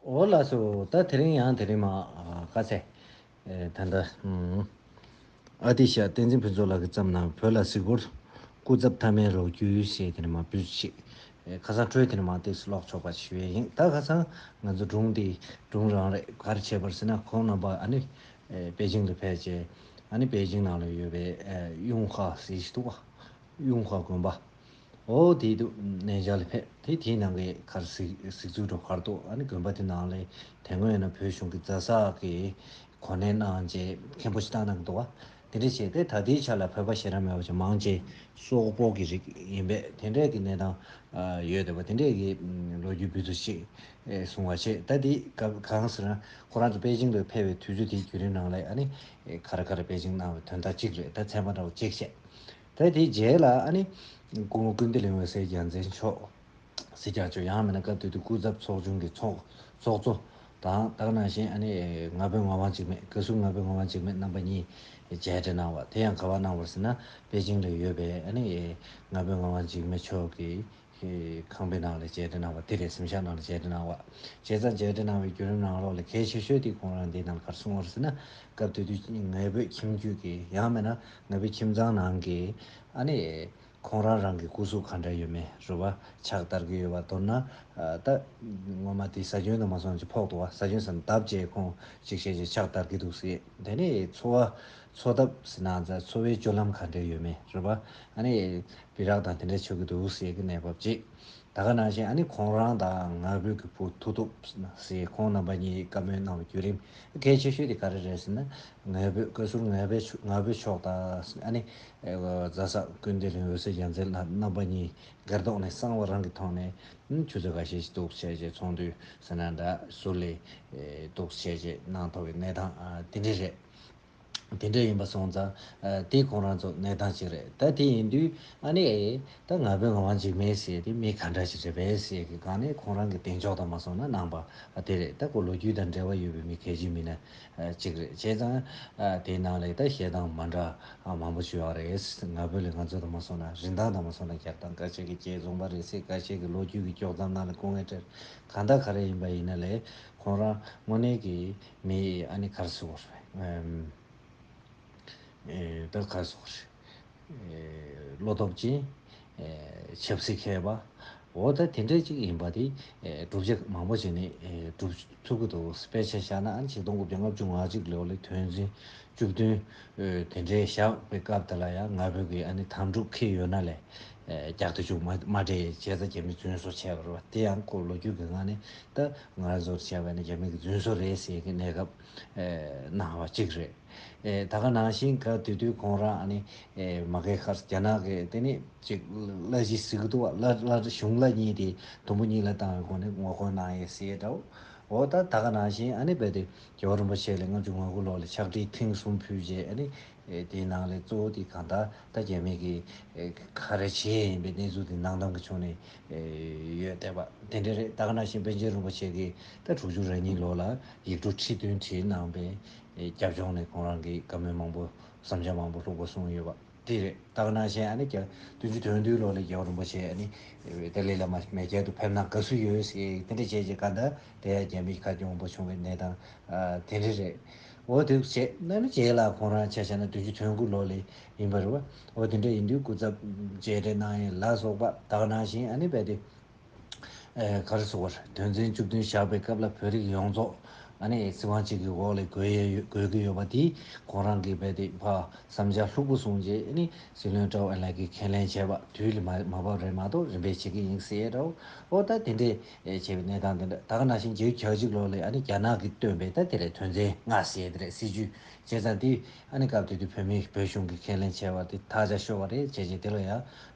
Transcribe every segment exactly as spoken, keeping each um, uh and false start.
འོ་ལགས་སོ། ད་དེ་རིང་ཡང་དེ་རིང་མ་ཨ་ཁ་ཚེ་ཨེ་ད་ལྟ་ཨུམ་ཨ་ཏི་ཤ་བསྟན་འཛིན་ཕུན་ཚོགས་ལགས་ཀྱིས་བརྩམས་གནང་བོད་ལ་གཟིགས་སྐོར་སྐུ་ཚབ་མཐའ་མའི་ལོ་རྒྱུས་ཞེས་དེ་ནས་མ་འབུལ་ཞིག་ཨེ་ཁ་སང་འཕྲོས་དེ་ནས་མ་ཏིག་སློག་ཆོག་པ་ཞུ་ཡས་ཡིན། ད་ཁ་སང་ང་ཚོ་སྒྲུང་འདི་སྒྲུང་རང་རེད། ག་རེ་བྱས་པར་ཟེར་ན་ཁོང་རྣམ་པ་ཨ་ནི་ཨེ་པེ་ཅིང་ལ་ཕེབས་རྗེས་ཨ་ནི་པེ་ཅིང་ནང་ལ་ཡོད་པའི་ཨེ་ཡུང་ཧྭ་ཟེར་ཞིག་འདུག་པ། ཡུང་ཧྭ་དགོན་པ། འོ་དེའི་དུ་གནས་མཇལ་ལ་ཕེབས། དེ་དེའི་ནང་གི་གར་གཟིགས་གཟིགས་ཚུལ་འགྲོ་གར་འདུག་ཨ་ནི་དགོན་པ་དེ་ནང་ལ་དེ་སྔོན་ཡིན་ན་བོད་གཞུང་གི་རྫ་ས་གི་གོ་གནས་གནང་རྗེས་མཁན་པོ་ཞིག་བཏང་གནང་གི་འདུག་བ། དེ་འདྲ་བྱས་ཏེ་ད་ལྟའི་ཆ་ལ་བོད་པ་ཞེ་དྲག་མེད་པ་ཅིག་མང་ཆེ་སོག་པོ་གི་རིགས་ཡིན་པས། དེ་འདྲས་ཀྱི་གནས་སྟངས་ཡོད་བསྡད་པ། དེ་འདྲས་ཀྱི་ལོ་རྒྱུས་འབུལ་ཚུལ་ཞིག་གསུང་བ་བྱས། ད་དེ་ག་གང་ཟེར་ན་ཁོ་རང་ཚོ་པེ་ཅིང་དུ་ཕེབས་པའི་དུས་ཚོད་དེའི་བརྒྱུད་རིམ་ནང་ལ་ཨ་ནི་ག་རེ་ག་རེ་པེ་ཅིང་གནང་བའི་དོན་དག་གཅིག་རེད། ད་ཚན་པ་འདྲ་བོ་གཅིག་བཤད། ད་དེའི་རྗེས་ལ་ཨ་ནི་སྐུ་ངོ་ཀུན་བདེ་གླིང་འོད་ཟེར་རྒྱལ་མཚན་མཆོག་ཟེར་རྒྱག་ཆོག་ཡང་མིན་ན་སྐབས་དེ་དུས་སྐུ་ཚབ་ཚོགས་ཆུང་གི་ཚོགས་ཚོགས་གཙོ་དང་། ད་ག་ནང་བཞིན་ཨ་ནི་ང་ཕོད་ངག་དབང་འཇིགས་མེད། བཀའ་ཟུར་ང་ཕོད་ངག་དབང་འཇིགས་མེད་རྣམ་པ་གཉིས་མཇལ་འཕྲད་གནང་བ། དེ་ཡང་ག་པར་གནང་བ་ཟེར་ན་པེ་ཅིང་ལ་ཡོད་པའི་ཨ་ནི་ང་ཕོད་ངག་དབང་འཇིགས་མེད་མཆོག་གི་ཁང་པའི་ནང་ལ་མཇལ་འཕྲད་གནང་བ་དེ་རེད། གཟིམ་ཤག་ནང་ལ་མཇལ་འཕྲད་གནང་བ། བྱས་ཙང་མཇལ་འཕྲད་གནང་བའི་བརྒྱུད་རིམ་ནང་ལོགས་ལ་གལ་ཆེ་ཤོས་དེ་ཁོང་རང་འདི་ནང་ག་རེ་གསུངས་པ་རེད་ཟེར་ན། སྐབས་དེ་དུས་ང་ཕོད་ཁྱིམ་རྒྱུད་ཀྱི་ཡང་མིན་ན་ང་ཕོད་ཁྱིམ་ཚང་ནང་གི་ཨ་ནི་ཁོང་རང་རང་གི་སྐུ་གཟུགས་ག་འདྲ་ཡོད་མེད་རེད་བ། ཕྱག་བསྟར་གྱི་ཡོད་པ། མདོར་ན་ད་ངོ་མ་དེ་ཟ་སྐྱོན་དང་མ་སོང་ཅིག་ཕོག་འདུག་བ། ཟ་སྐྱོན་ཟེར་ན་བརྡབ་བྱས་ཁོང་ཅིག་བྱས་བྱས་ཕྱག་བསྟར་གྱི་འདུག་ཟེར། དེ་ནས་འཚོ་བ་འཚོ་ཐབས་ཟེར་ན་ཚ་འཚོ་བའི་སྤྱོད་ལམ་ག་འདྲ་ཡོད་མེད་རེད་བ། ཨ་ནི་སྦི་རག་དང་དེ་འདྲ་མཆོད་ཀྱི་འདུག་ཟེར་གྱི་གནས་བབ་ཅིག་ད་ག་ནང་བཞིན་ཨ་ནི་ཁོང་རང་དང་ང་ཕོད་ཀྱི་བུ་མཐུ་སྟོབས་ཟེར་ཁོང་རྣམ་པ་གཉིས་བཀའ་མོལ་གནང་བའི་བརྒྱུད་རིམ་གལ་ཆེ་ཤོས་དེ་ག་རེ་རེད་ཟེར་ན། ང་ཕོད་བཀའ་ཟུར་ང་ཕོད་ང་ཕོད་མཆོག་དང་ཨ་ནི་རྫ་ས་ཀུན་བདེ་གླིང་འོད་ཟེར་རྒྱལ་མཚན་ལགས་རྣམ་པ་གཉིས་སྒེར་ཐོག་ནས་གསང་བ་རང་གི་ཐོག་ནས་ཆུ་ཚོད་ཁ་ཤས་ཤིག་འདུག་བྱས་རྗེས་ཚོགས་འདུ་ཟེར་ན་འདྲ་ཟུར་ལས་འདུག་བྱས་རྗེས་གནང་ཐུབ་པའི་གནས་སྟངས་དེ་འདྲ་རེད། དེ་འདྲ་ཡིན་པ་སོང་ཙང་། ཨ་དེ་ཁོང་རང་ཚོ་གནས་སྟངས་གཅིག་རེད། ད་དེ་ཡིན་དུས་ཨ་ནི་ད་ང་ཕོད་ངག་དབང་འཇིགས་མེད་ཟེར་དེ་མི་ག་འདྲ་ཞིག་རེད་པས་ཟེར་གི་སྒང་ནས་ཁོང་རང་གི་གདེང་འཇོག་དང་མ་སོང་ན་གནང་པ་ཨ་དེ་རེད། ད་ཁོ་ལོ་རྒྱུས་དང་འབྲེལ་བ་ཡོད་པའི་མི་གལ་ཆེ་མིན་ན་ཨ་གཅིག་རེད། བྱས་ཙང་ཨ་དེའི་ནང་ལ་ད་བཤད་སྟངས་མ་འདྲ་ཨ་མང་པོ་ཞིག་ཡོད་རེད། ང་ཕོད་ལ་ང་ཚོ་དང་མ་སོང་ན་རིན་ཐང་དང་མ་སོང་ན་རྒྱག་སྟངས་ཁ་ཤས་ཀྱི་རྗེ་བཙུན་པ་རེད་ཟེར། ཁ་ཤས་ཀྱི་ལོ་རྒྱུས་ཀྱི་དཀྱོག་མཚམས་ནང་ལ་སྐུ་ངལ་འཕྲད། གང་ལྟར་ག་རེ་ཡིན་པ་ཡིན་ན་ལས་ཁོང་རང་དངོས་གནས་ཀྱི་མི་ཨ་ནི་ག་རེ་ཟེར་དགོས་རེད། ཨེམ། ཨེ་ད་ག་རེ་ཟེར་དགོས་རེད། ཨེ་བློ་སྟོབས་ཅན། ཨེ་ཆབ་སྲིད་མཁས་པ། འོ་ད་དེ་འདྲས་ཅིག་ཡིན་པ་དེ་ཨེ་བསྒྲུབ་བྱ་མང་པོ་བྱས་ནས་ཨེ་བསྒྲུབ་ཐུབ་ཀྱི་འདུག་དཔེ་ཆ་བཞག་ན་ཨ་ནི་ཆིག་སྟོང་དགུ་བརྒྱ་ལྔ་བཅུ་ང་གཅིག་ལོ་ལ་དོན་ཚན་བཅུ་བདུན་ཨེ་དེ་འདྲས་བཞག་པའི་སྐབས་དེ་ལ་ཡང་ང་ཕོད་ཀྱི་ཨ་ནི་དམ་ཕྲུག་ཁྱེར་ཡོད་ན་ལས་ཨེ་རྒྱག་ཐུབ་བྱུང་མ་མ་རེད། བྱས་ཙང་རྒྱ་མི་རྫུན་བཟོ་བྱས་པ་རེད་བ། དེ་ཡང་ཁོ་ལོ་རྒྱུས་ཀྱི་ངང་ནས་ད་ང་རང་ཚོར་བྱས་པ་ནི་རྒྱ་མི་གི་རྫུན་བཟོ་རེད་ཟེར་གྱི་གནས་སྐབས་ཨེ་གནང་བ་གཅིག་རེད། ཨེ་ད་ག་ནང་བཞིན་ག་དེ་དུས་ཁོང་རང་ཨ་ནི་ཨེ་མ་གི་ཁར་རྒྱ་ནག་གི་དེ་ནི་ཅིག་བླ་གཞི་ཟེར་གི་འདུག་བ། བླ་བླ་གཞུང་བླ་གཉིས་དེ་དུམ་བུ་གཉིས་ལ་བཏང་བའི་སྒོ་ནས་ངོ་རྒོལ་གནང་ཡས་ཟེར་ཡས་འདྲ་བོ། འོ་ད་ད་ག་ནང་བཞིན་ཨ་ནི་རྦད་དེ་རྒྱལ་བ་རིན་པོ་ཆེ་ལ་ལྔ་བཅུ་ང་དགུ་ལོ་ལ་ཕྱག་བྲིས་ཐེངས་གསུམ་ཕུལ་རྗེས་ཨ་ནི་ཨེ་དེའི་ནང་ལས་གཙོ་བོ་དེ་གང་ལྟར་ད་རྒྱ་མི་གི་ཨེ་ག་རེ་བྱས་ཡིན་པའི་གནས་ཚུལ་དེ་གནང་སྟངས་ཀྱི་ཕྱོགས་ནས་ཨེ་ཡོད་བསྡད་པ་དེ་འདྲ་རེད། ད་ག་ནང་བཞིན་པཎ་ཆེན་རིན་པོ་ཆེ་གིས་ད་དྲུག་ཅུ་རེ་གཉིས་ལོ་ལ་ཡིག་འབྲུ་ཁྲི་བདུན་བྲིས་གནང་པའི་ཨེ་རྒྱབ་ལྗོངས་ནས་ཁོང་རང་གིས་བཀའ་མོལ་མང་པོ་བསམ་འཆར་མང་པོ་ལྷུག་པོ་གསུངས་ཡོད་པ་དེ་རེད། ད་ག་ནང་བཞིན་ཨ་ནི་བརྒྱ་བདུན་ཅུ་དོན་བདུན་ལོ་ལ་རྒྱལ་བ་རིན་པོ་ཆེ་ཨ་ནི་ཏཱ་ལའི་བླ་མ་མེས་རྒྱལ་དུ་ཕེབས་གནང་དགའ་བསུ་ཡོད་ཟེར་དེ་འདྲ་བྱས་རྗེས་ག་ད་དེ་རྒྱ་མིའི་ཁ་གྱོང་པོ་བྱུང་བའི་གནས་སྟངས་ཨ་དེ་འདྲ་རེད། འོ་དེ་བྱས་ན་ནི་རྗེས་ལ་ཁོང་རང་ཆ་བཞག་ན་བདུན་ཅུ་དོན་དགུ་ལོ་ལ་ཡིན་པ་རེད་བ། འོ་དེ་འདྲ་ཡིན་དུས་སྐུ་ཚབ་མཇལ་འཕྲད་གནང་ཡས་ལ་སོགས་པ་ད་ག་ནང་བཞིན་ཨ་ནི་རྦད་དེ་ཨེ་ག་རེ་ཟེར་དགོས་རེད། དོན་ཚན་བཅུ་བདུན་བཞག་པའི་སྐབས་ལ་བོད་རིགས་ཡོངས་རྫོགས་ཨ་ནི་སྲིད་དབང་གཅིག་གི་འོག་ལ་དགོས་ཡས་ཡོད་དགོས་ཀྱི་ཡོད་པ་དེ་ཁོང་རང་གིས་རྦད་དེ་ཕར་བསམ་འཆར་ལྷུག་པོ་གསུངས་རྗེས་ཨ་ནི་སྲིད་བློན་ཀྲོའུ་ཨེན་ལའེ་གིས་ཁས་ལེན་བྱས་པ་དུས་ལ་མ་མ་བབས་རེད་མ་གཏོགས་རིམ་པས་བྱེད་ཀྱི་ཡིན་ཟེར་ཡས་འདྲ་བོ། འོ་ད་དེ་འདྲས་ཨེ་བྱས་པའི་གནས་སྟངས་དེ་འདྲ། ད་ག་ནང་བཞིན་བརྒྱད་ཅུ་གྱ་གཅིག་ལོ་ལ་ཨ་ནི་རྒྱ་ནག་གིས་བཏོན་པའི་ད་དེ་ལས་དོན་ཚན་ལྔ་ཟེར་དེ་རེད། སྲིད་ཇུས་བྱས་ཙང་དེ་ཨ་ནི་སྐབས་དེ་དུས་བོད་མི་བོད་གཞུང་གིས་ཁས་ལེན་བྱས་པ་དེ་ཐག་ཆོད་ཤོར་བ་རེད། བྱས་རྗེས་དེ་ལ་ཡང་ཨ་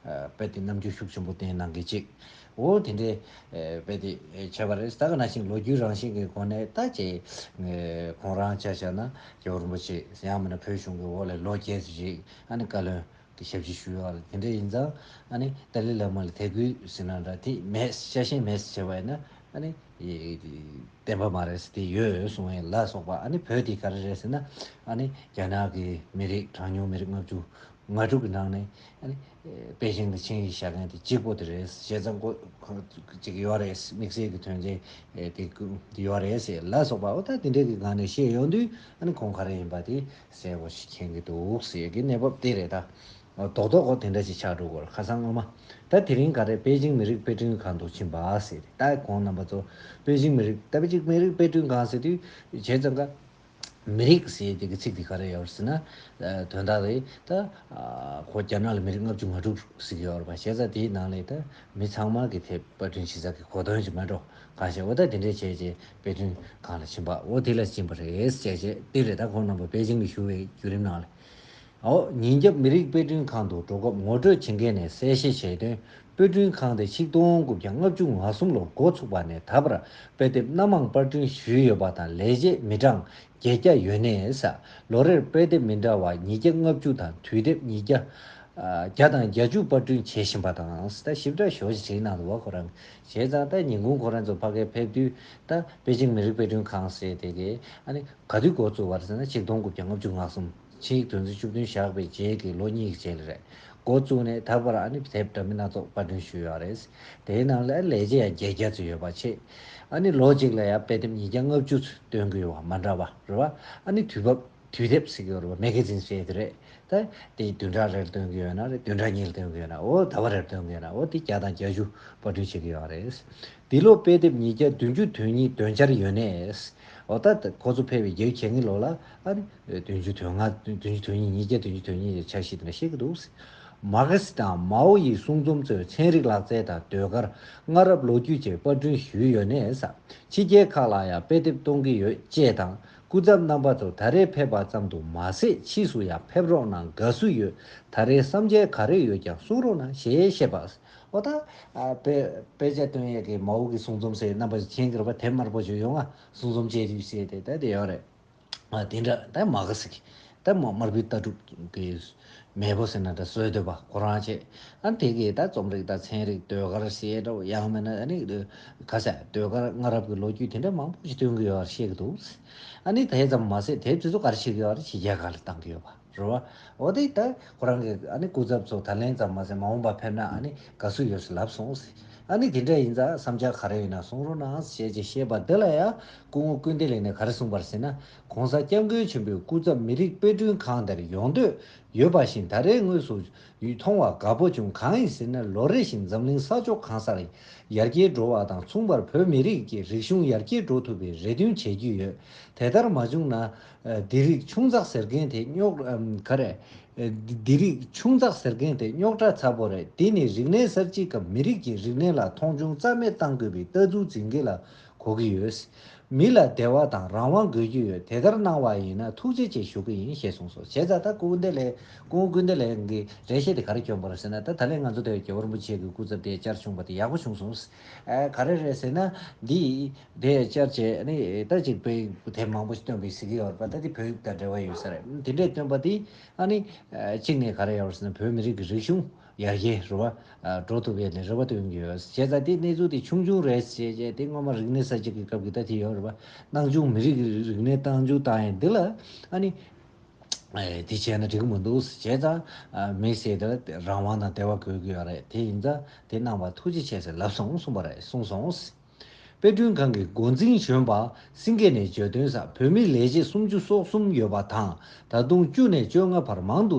དཔེ་དེ་རྣམ་འགྱུར་ཤུགས་ཆེན་པོ་བསྟན་གནང་གི་ཅིག་འོ་དེ་འདྲས་ཨེ་དཔེ་དེ་ཨེ་བྱས་པ་རེད། ད་ག་ནང་བཞིན་ལོ་རྒྱུས་རང་བཞིན་གྱི་སྒོ་ནས་ད་ཅེ་ཨེ་ཁོང་རང་ཆ་བཞག་ན་རྒྱལ་བ་རིན་པོ་ཆེ་ཡང་མིན་ན་བོད་གཞུང་གི་འོག་ལ་ལོ་བརྒྱད་ཙམ་ཞིག་ཨ་ནི་བཀའ་བློན་གྱི་ཞབས་ཕྱི་ཞུས་ཡོད་རེད། དེ་འདྲ་ཡིན་ཙང་ཨ་ནི་ཏཱ་ལའི་བླ་མ་ལ་དད་གུས་ཟེར་ན་འདྲ་དེ་མེད་ཤ་ཞེན་མེད་ཟེར་བ་ཡིན་ན་ཨ་ནི་བདེན་པ་མ་རེད་ཟེར་དེ་ཡོད་ཡོད་གསུང་ཡས་ལ་སོགས་པ། ཨ་ནི་བོད་དེ་ག་རེ་རེད་ཟེར་ན་ཨ་ནི་རྒྱ་ནག་གི་མི་རིགས་གྲངས་ཉུང་མི་རིགས་ལྔ་བཅུ་ ང་དྲུག་གི་ནང་ནས་ཨ་ནི་པེ་ཅིང་དང་ཆིངས་ཡིག་བཞག་མཁན་དེ་གཅིག་པོ་དེ་རེད། བྱས་ཙང་ཁོ་ཁོ་ཅིག་ཡོད་རེད། དམིགས་བསལ་གྱི་དོན་ཚན་དེ་ཡོད་རེད་ཟེར་ལ་སོགས་པ། འོ་ད་དེ་འདྲས་ཀྱི་སྒང་ནས་བཤད་ཡོང་དུས་ཨ་ནི་ཁོང་ག་རེ་ཡིན་པ་དེ་གསལ་པོ་ཞིག་མཁྱེན་གྱི་འདུག་ཟེར་གྱི་གནས་བབ་དེ་རེད་ད། རྡོག་རྡོག་གོ་དེ་འདྲ་ཞིག་ཆགས་འགྲོ་གི་ཡོད་རེད། ཁ་སང་སྔོན་མ་ད་དེ་རིང་ག་རེ་པེ་ཅིང་མི་རིགས་དཔེ་སྐྲུན་ཁང་དུ་ཕྱིན་པ་ཟེར་ཏེ། ད་ཁོང་རྣམ་པ་ཚོ་པེ་ཅིང་མི་རིགས་ད་པེ་ཅིང་མི་རིགས་དཔེ་སྐྲུན་ཁང་ཟེར་དུས་བྱས་ཙང་ཀ་མི་རིགས་ཟེར་དེ་གི་ཚིག་དེ་ག་རེ་ཡོད་ཟེར་ན། ཨ་དོན་དག་རེད་ད། ཨ་ཁོ་རྒྱ་ནག་ལ་མི་རིགས་ལྔ་བཅུ་ང་དྲུག་ཟེར་གྱི་ཡོད་རེད་པ། བྱས་ཙང་དེའི་ནང་ལས་ད་མི་ཚང་མ་གི་དེ་པར་སྐྲུན་བྱེད་ས་གི་གོ་དོན་ཞིག་མེད་འགྲོ་གང་ཤེས། འོ་ད་དེ་འདྲས་བྱས་རྗེས་དཔེ་སྐྲུན་ཁང་ལ་ཕྱིན་པ། འོ་དེ་ལ་ཕྱིན་པ་རེད་ཟེར་བྱས་དེ་རེད། ད་ཁོང་རྣམ་པ་པེ་ཅིང་ལ་བཞུགས་པའི་བརྒྱུད་རིམ་ནང་ལས། འོ་ཉིན་རྒྱབ་མི་རིགས་དཔེ་སྐྲུན་ཁང་དུ་འགྲོ་སྐབས་ངོ་སྤྲོད་བྱེད་མཁན་ནས་གསལ་བཤད་བྱས་དོན། དཔེ་སྐྲུན་ཁང་དེ་ཆིག་སྟོང་དགུ་བརྒྱ་ལྔ་བཅུ་ང་གསུམ་ལོར་འགོ་ཚུགས་པ་ནས་ད་བར་དཔེ་དེབ་སྣ་མང་པར་སྐྲུན་ཞུས་ཡོད་པ་དང་ལས་བྱེད་མི་གྲངས་བརྒྱད་བརྒྱ་ཡོད་ནས། ལོ་རེར་དཔེ་དེབ་མི་འདྲ་བ་ཉིས་བརྒྱ་ལྔ་བཅུ་དང་དུས་དེབ་ཉིས་བརྒྱ་བརྒྱ་དང་བརྒྱད་ཅུ་པར་སྐྲུན་བྱེད་བཞིན་པ་དང་། ད་ཞིབ་ཕྲ་ཞོ་ཞིག་བྲིས་གནང་འདུག་བ་ཁོ་རང་། བྱས་ཙང་ད་ཉིན་གུང་ཁོ་རང་ཚོ་ཕ་གིར་ཕེབས་དུས་ད་པེ་ཅིང་མི་རིགས་དཔེ་སྐྲུན་ཁང་ཟེར་དེ་གི་ཨ་ནི་ག་དུས་འགོ་བཙུགས་པ་རེད་ཟེར་ན་ཆིག་སྟོང་དགུ་བརྒྱ་ལྔ་བཅུ་ང་གསུམ། ཆིངས་ཡིག་དོན་ཚན་བཅུ་བདུན་བཞག་པའི་རྗེས་ཀྱི་ལོ་གཉིས་ཀྱི་རྗེས་ལ་རེད། འགོ་བཙུགས་ནས་ད་བར་ཨ་ནི་དེབ་འདྲ་མིན་སྣ་ཚོགས་པར་སྐྲུན་ཞུས་ཡོད་རེད། དེའི་ནང་ལ་ལས་བྱེད་ཡང་བརྒྱད་བརྒྱ་ཙམ་ཡོད་པ་བྱས། ཨ་ནི་ལོ་གཅིག་ལ་ཡང་དཔེ་དེབ་ཉིས་བརྒྱ་ལྔ་བཅུ་ཙམ་སྟོན་གྱི་ཡོད་པ་མ་འདྲ་བ་རེད་བ། ཨ་ནི་དུས་བབ་དུས་དེབ་ཟེར་གྱི་ཡོད་རེད་བ། མེ་ག་ཛིན་ཟེར་དེ་རེད། ད་དེ་བདུན་ཕྲག་རེར་སྟོན་གྱི་ཡོད་ན་རེད། བདུན་ཕྲག་གཉིས་ལ་སྟོན་གྱི་ཡོད་ན། འོ་ཟླ་བ་རེར་སྟོན་གྱི་ཡོད་ན། འོ་དེ་བརྒྱ་དང་བརྒྱད་ཅུ་པར་སྐྲུན་བྱེད་ཀྱི་ཡོད་རེད། འདི་ལོ་དཔེ་དེབ་ཉིས་བརྒྱ་བདུན་ཅུ་དོན་གཉིས་འདོན་འཆར་ཡོད་ནས། འོ་ད་ཁོ་ཚོ་ཕེབས་པའི་རྒྱལ་ཁྱེད་ངེད་ལོ་ལ་ཨ་ནི་བདུན་ཅུ་དོན་ལྔ་བདུན་ཅུ་དོན་གཉིས་ཉིས་བརྒྱ་བདུན་ཅུ་དོན་གཉིས་ཀྱི་འཆར་གཞི་དེ་འདྲ་བཤད་ཀྱི་འདུག། མ་ཁ་སི་དང་མའོ་ཡི་གསུང་རྩོམ་གཙོས་ཚན་རིག་ལག་རྩལ་དང་ཟློས་གར། སྔ་རབས་ལོ་རྒྱུས་བཅས་པར་སྐྲུན་ཞུས་ཡོད་ནས། ཕྱི་རྒྱལ་ཁག་ལ་ཡང་དཔེ་དེབ་གཏོང་གི་ཡོད་ཅེས་དང་། སྐུ་ཚབ་རྣམ་པ་ཚོ་ད་རེས་ཕེབས་པ་ཙམ་དུ་མ་ཟད་ཕྱིས་སུ་ཡང་ཕེབས་རོགས་གནང་། དགའ་བསུ་ཡོད། ད་རེས་བསམ་འཆར་ག་རེ་ཡོད་ཀྱང་གསུང་རོགས་གནང་ཞེས་བཤད་པ། འོ་ད་ཨ་དཔེ་དཔེ་ཆ་སྟོན་ཡས་ཀྱི་མའོ་གི་གསུང་རྩོམ་ཟེར་རྣམ་པ་ཚོ་མཁྱེན་གྱི་རེད་པ། དེབ་དམར་པོ་ཅིག་ཡོང་ང་གསུང་རྩོམ་བཅད་དུས་ཟེར་དེ་ད་དེ་ཡོད་རེད། ཨ་དེ་འདྲ་ད་མ་ག་སི་གི་ད་མ་དམར་པོའི་ལྟ་གྲུབ་ཀྱི་མེས་པོ་ཟེར་ན་ད་སྲོལ་གཏོད་པ་ཁོ་རང་བྱས། ཨ་དེ་གི་ད་རྩོམ་རིག་དང་ཚན་རིག་ཟློས་གར་ཟེར་འདྲ་བོ་ཡང་མིན་ན་ཨ་ནི་ག་ས་ཟློས་གར་སྔ་རབས་ཀྱི་ལོ་རྒྱུས་དེ་འདྲ་མང་པོ་ཞིག་སྟོན་གྱི་ཡོད་པ་བཤད་ཀྱི་འདུག། ཨ་ནི་དེ་ཙམ་མ་ཟད་དེབ་དེ་ཚོ་ག་རེ་བྱེད་ཀྱི་ཡོད་རེད། ཕྱི་རྒྱལ་ཁག་ལ་བཏང་གི་ཡོད་པ། རེད་བ། འོ་དེ་ད་ཁོ་རང་གི་ཨ་ནི་སྐུ་ཚབ་ཚོ་ད་ལན་ཙམ་མ་ཟད་མ་འོངས་པ་ཕེབས་ན་ཨ་ནི་དགའ་བསུ་ཡོད་ཟེར་ལབ་སོང་ཟེར། ཨ་ནི་དེ་འདྲ་ཡིན་ཙང་བསམ་འཆར་ག་རེ་ཡོད་ན་གསུང་རོགས་གནང་ཞེས་ཅིག་བཤད་པ་འདི་ལ་ཡང་སྐུ་ངོ་ཀུན་བདེ་ལགས་ནས་ག་རེ་གསུངས་པ་རེད་ཟེར་ན། ༸གོང་ས་༸སྐྱབས་མགོན་ཆེན་པོས་སྐུ་ཚབ་མི་རིགས་དཔེ་སྐྲུན་ཁང་དེར་ཡོང་འདོད་ཡོད་པ་བཞིན་ད་རེས་དངོས་སུ་མཐོང་བ་དགའ་པོ་བྱུང་། གང་ཡིན་ཟེར་ན་ལོ་རེ་བཞིན་འཛམ་གླིང་ས་ཕྱོགས་གང་སར་ཡར་རྒྱས་འགྲོ་བ་དང་མཚུངས་པར་བོད་མི་རིགས་ཀྱི་རིག་གཞུང་ཡར་རྒྱས་འགྲོ་ཐུབ་པའི་རེ་འདུན་བྱེད་ཀྱི་ཡོད། དེ་ལྟར་མ་བྱུང་ན། ཨ་འདི་རིགས་ཆུང་ཙག་ཟེར་མཁན་དེ་རྙོག་ཨམ་ག་རེ། ཨ་འདི་འདི་རིགས་ཆུང་ཙག་ཟེར་མཁན་དེ་རྙོག་དྲ་ཚ་པོ་རེད། འདི་ནི་རིག་གནས་གསར་བརྗེ་སྐབས་མི་རིགས་ཀྱི་རིག་གནས་ལ་མཐོང་ཆུང་རྩ་མེད་གཏང་དགོས་པའི་ལྟ་ཚུལ་འཛིན་མཁན་ལ་གོ་གི་ཡོད། མི་ལ་བདེ་བ་དང་རང་དབང་དགོས་ཀྱི་ཡོད། དེ་ལྟར་གནང་བ་ཡིན་ན་ཐུགས་རྗེ་ཆེ་ཞུ་གི་ཡིན་ཞེས་གསུངས་སོ། བྱས་ཙང་ད་སྐུ་ངོ་ཀུན་བདེ་ལགས་སྐུ་ངོ་ཀུན་བདེ་ལགས་ཀྱིས་རེ་བཤད་དེ་ག་རེ་བསྐྱོན་པ་རེད་ཟེར་ན། ད་ད་ལན་ང་ཚོ་དེ་རྒྱལ་བ་རིན་པོ་ཆེ་གི་སྐུ་ཚབ་དེ་བཅར་བྱུང་བ་དེ་ཡག་པོ་བྱུང་སོང་། ཨ་ག་རེ་རེད་ཟེར་ན་འདི། དེ་བཅར་བྱས་ནི་ད་ཅིག་དཔེ་དེབ་མང་པོ་ཞིག་བཏོན་པའི་གཟིགས་ཀྱི་ཡོད་རེད་པ། ད་དེ་བོད་ཡིག་དང་འབྲེལ་བ་ཡོད་ས་རེད། དེ་འདྲས་བཏོན་པ་དེ་ཨ་ནི་གཅིག་ནས་ག་རེ་ཡོད་རེད་ཟེར་ན་བོད་མི་རིགས་ཀྱི་རིག་གཞུང་ཡར་རྒྱས་རེད་པ། འགྲོ་ཐུབ་ཡས་ནས་རེ་བ་བཏོན་གྱི་ཡོད། བྱས་ཙང་དེ་གནས་ཚུལ་དེ་ཆུང་ཆུང་རེད་ཟེར་བྱས་དེ་སྔོན་མ་རིག་གནས་གསར་བརྗེ་གི་སྐབས་ཀྱི་ད་དེ་ཡོད་རེད་པ། སྣང་ཆུང་མི་རིགས་ཀྱི་རིག་གནས་སྣང་ཆུང་བཏང་ཡས་འདི་ལ་ཨ་ནི་དེ་བྱས་ན་འགྲིག་གི་མི་འདུག། བྱས་ཙང་མི་ཟེར་དེ་ལ་རང་དབང་དང་བདེ་བ་དགོས་ཀྱི་ཡོད་རེད། དེ་ཡིན་ཙང་དེ་གནང་བ་ཐུགས་རྗེ་ཆེ་ཟེར་ལབ་སོང་གསུངས་པ་རེད། གསུངས་སོང་། དཔེ་སྐྲུན་ཁང་གི་འགོ་འཛིན་གཞོན་པ་སེང་གེ་ནས་བརྗོད་དོན་སར་བོད་མི་ལས་བྱེད་སུམ་ཅུ་སོ་གསུམ་ཡོད་པ་དང་ད་དུང་བཅུ་ནས་བཅོ་ལྔ་བར་མང་དུ་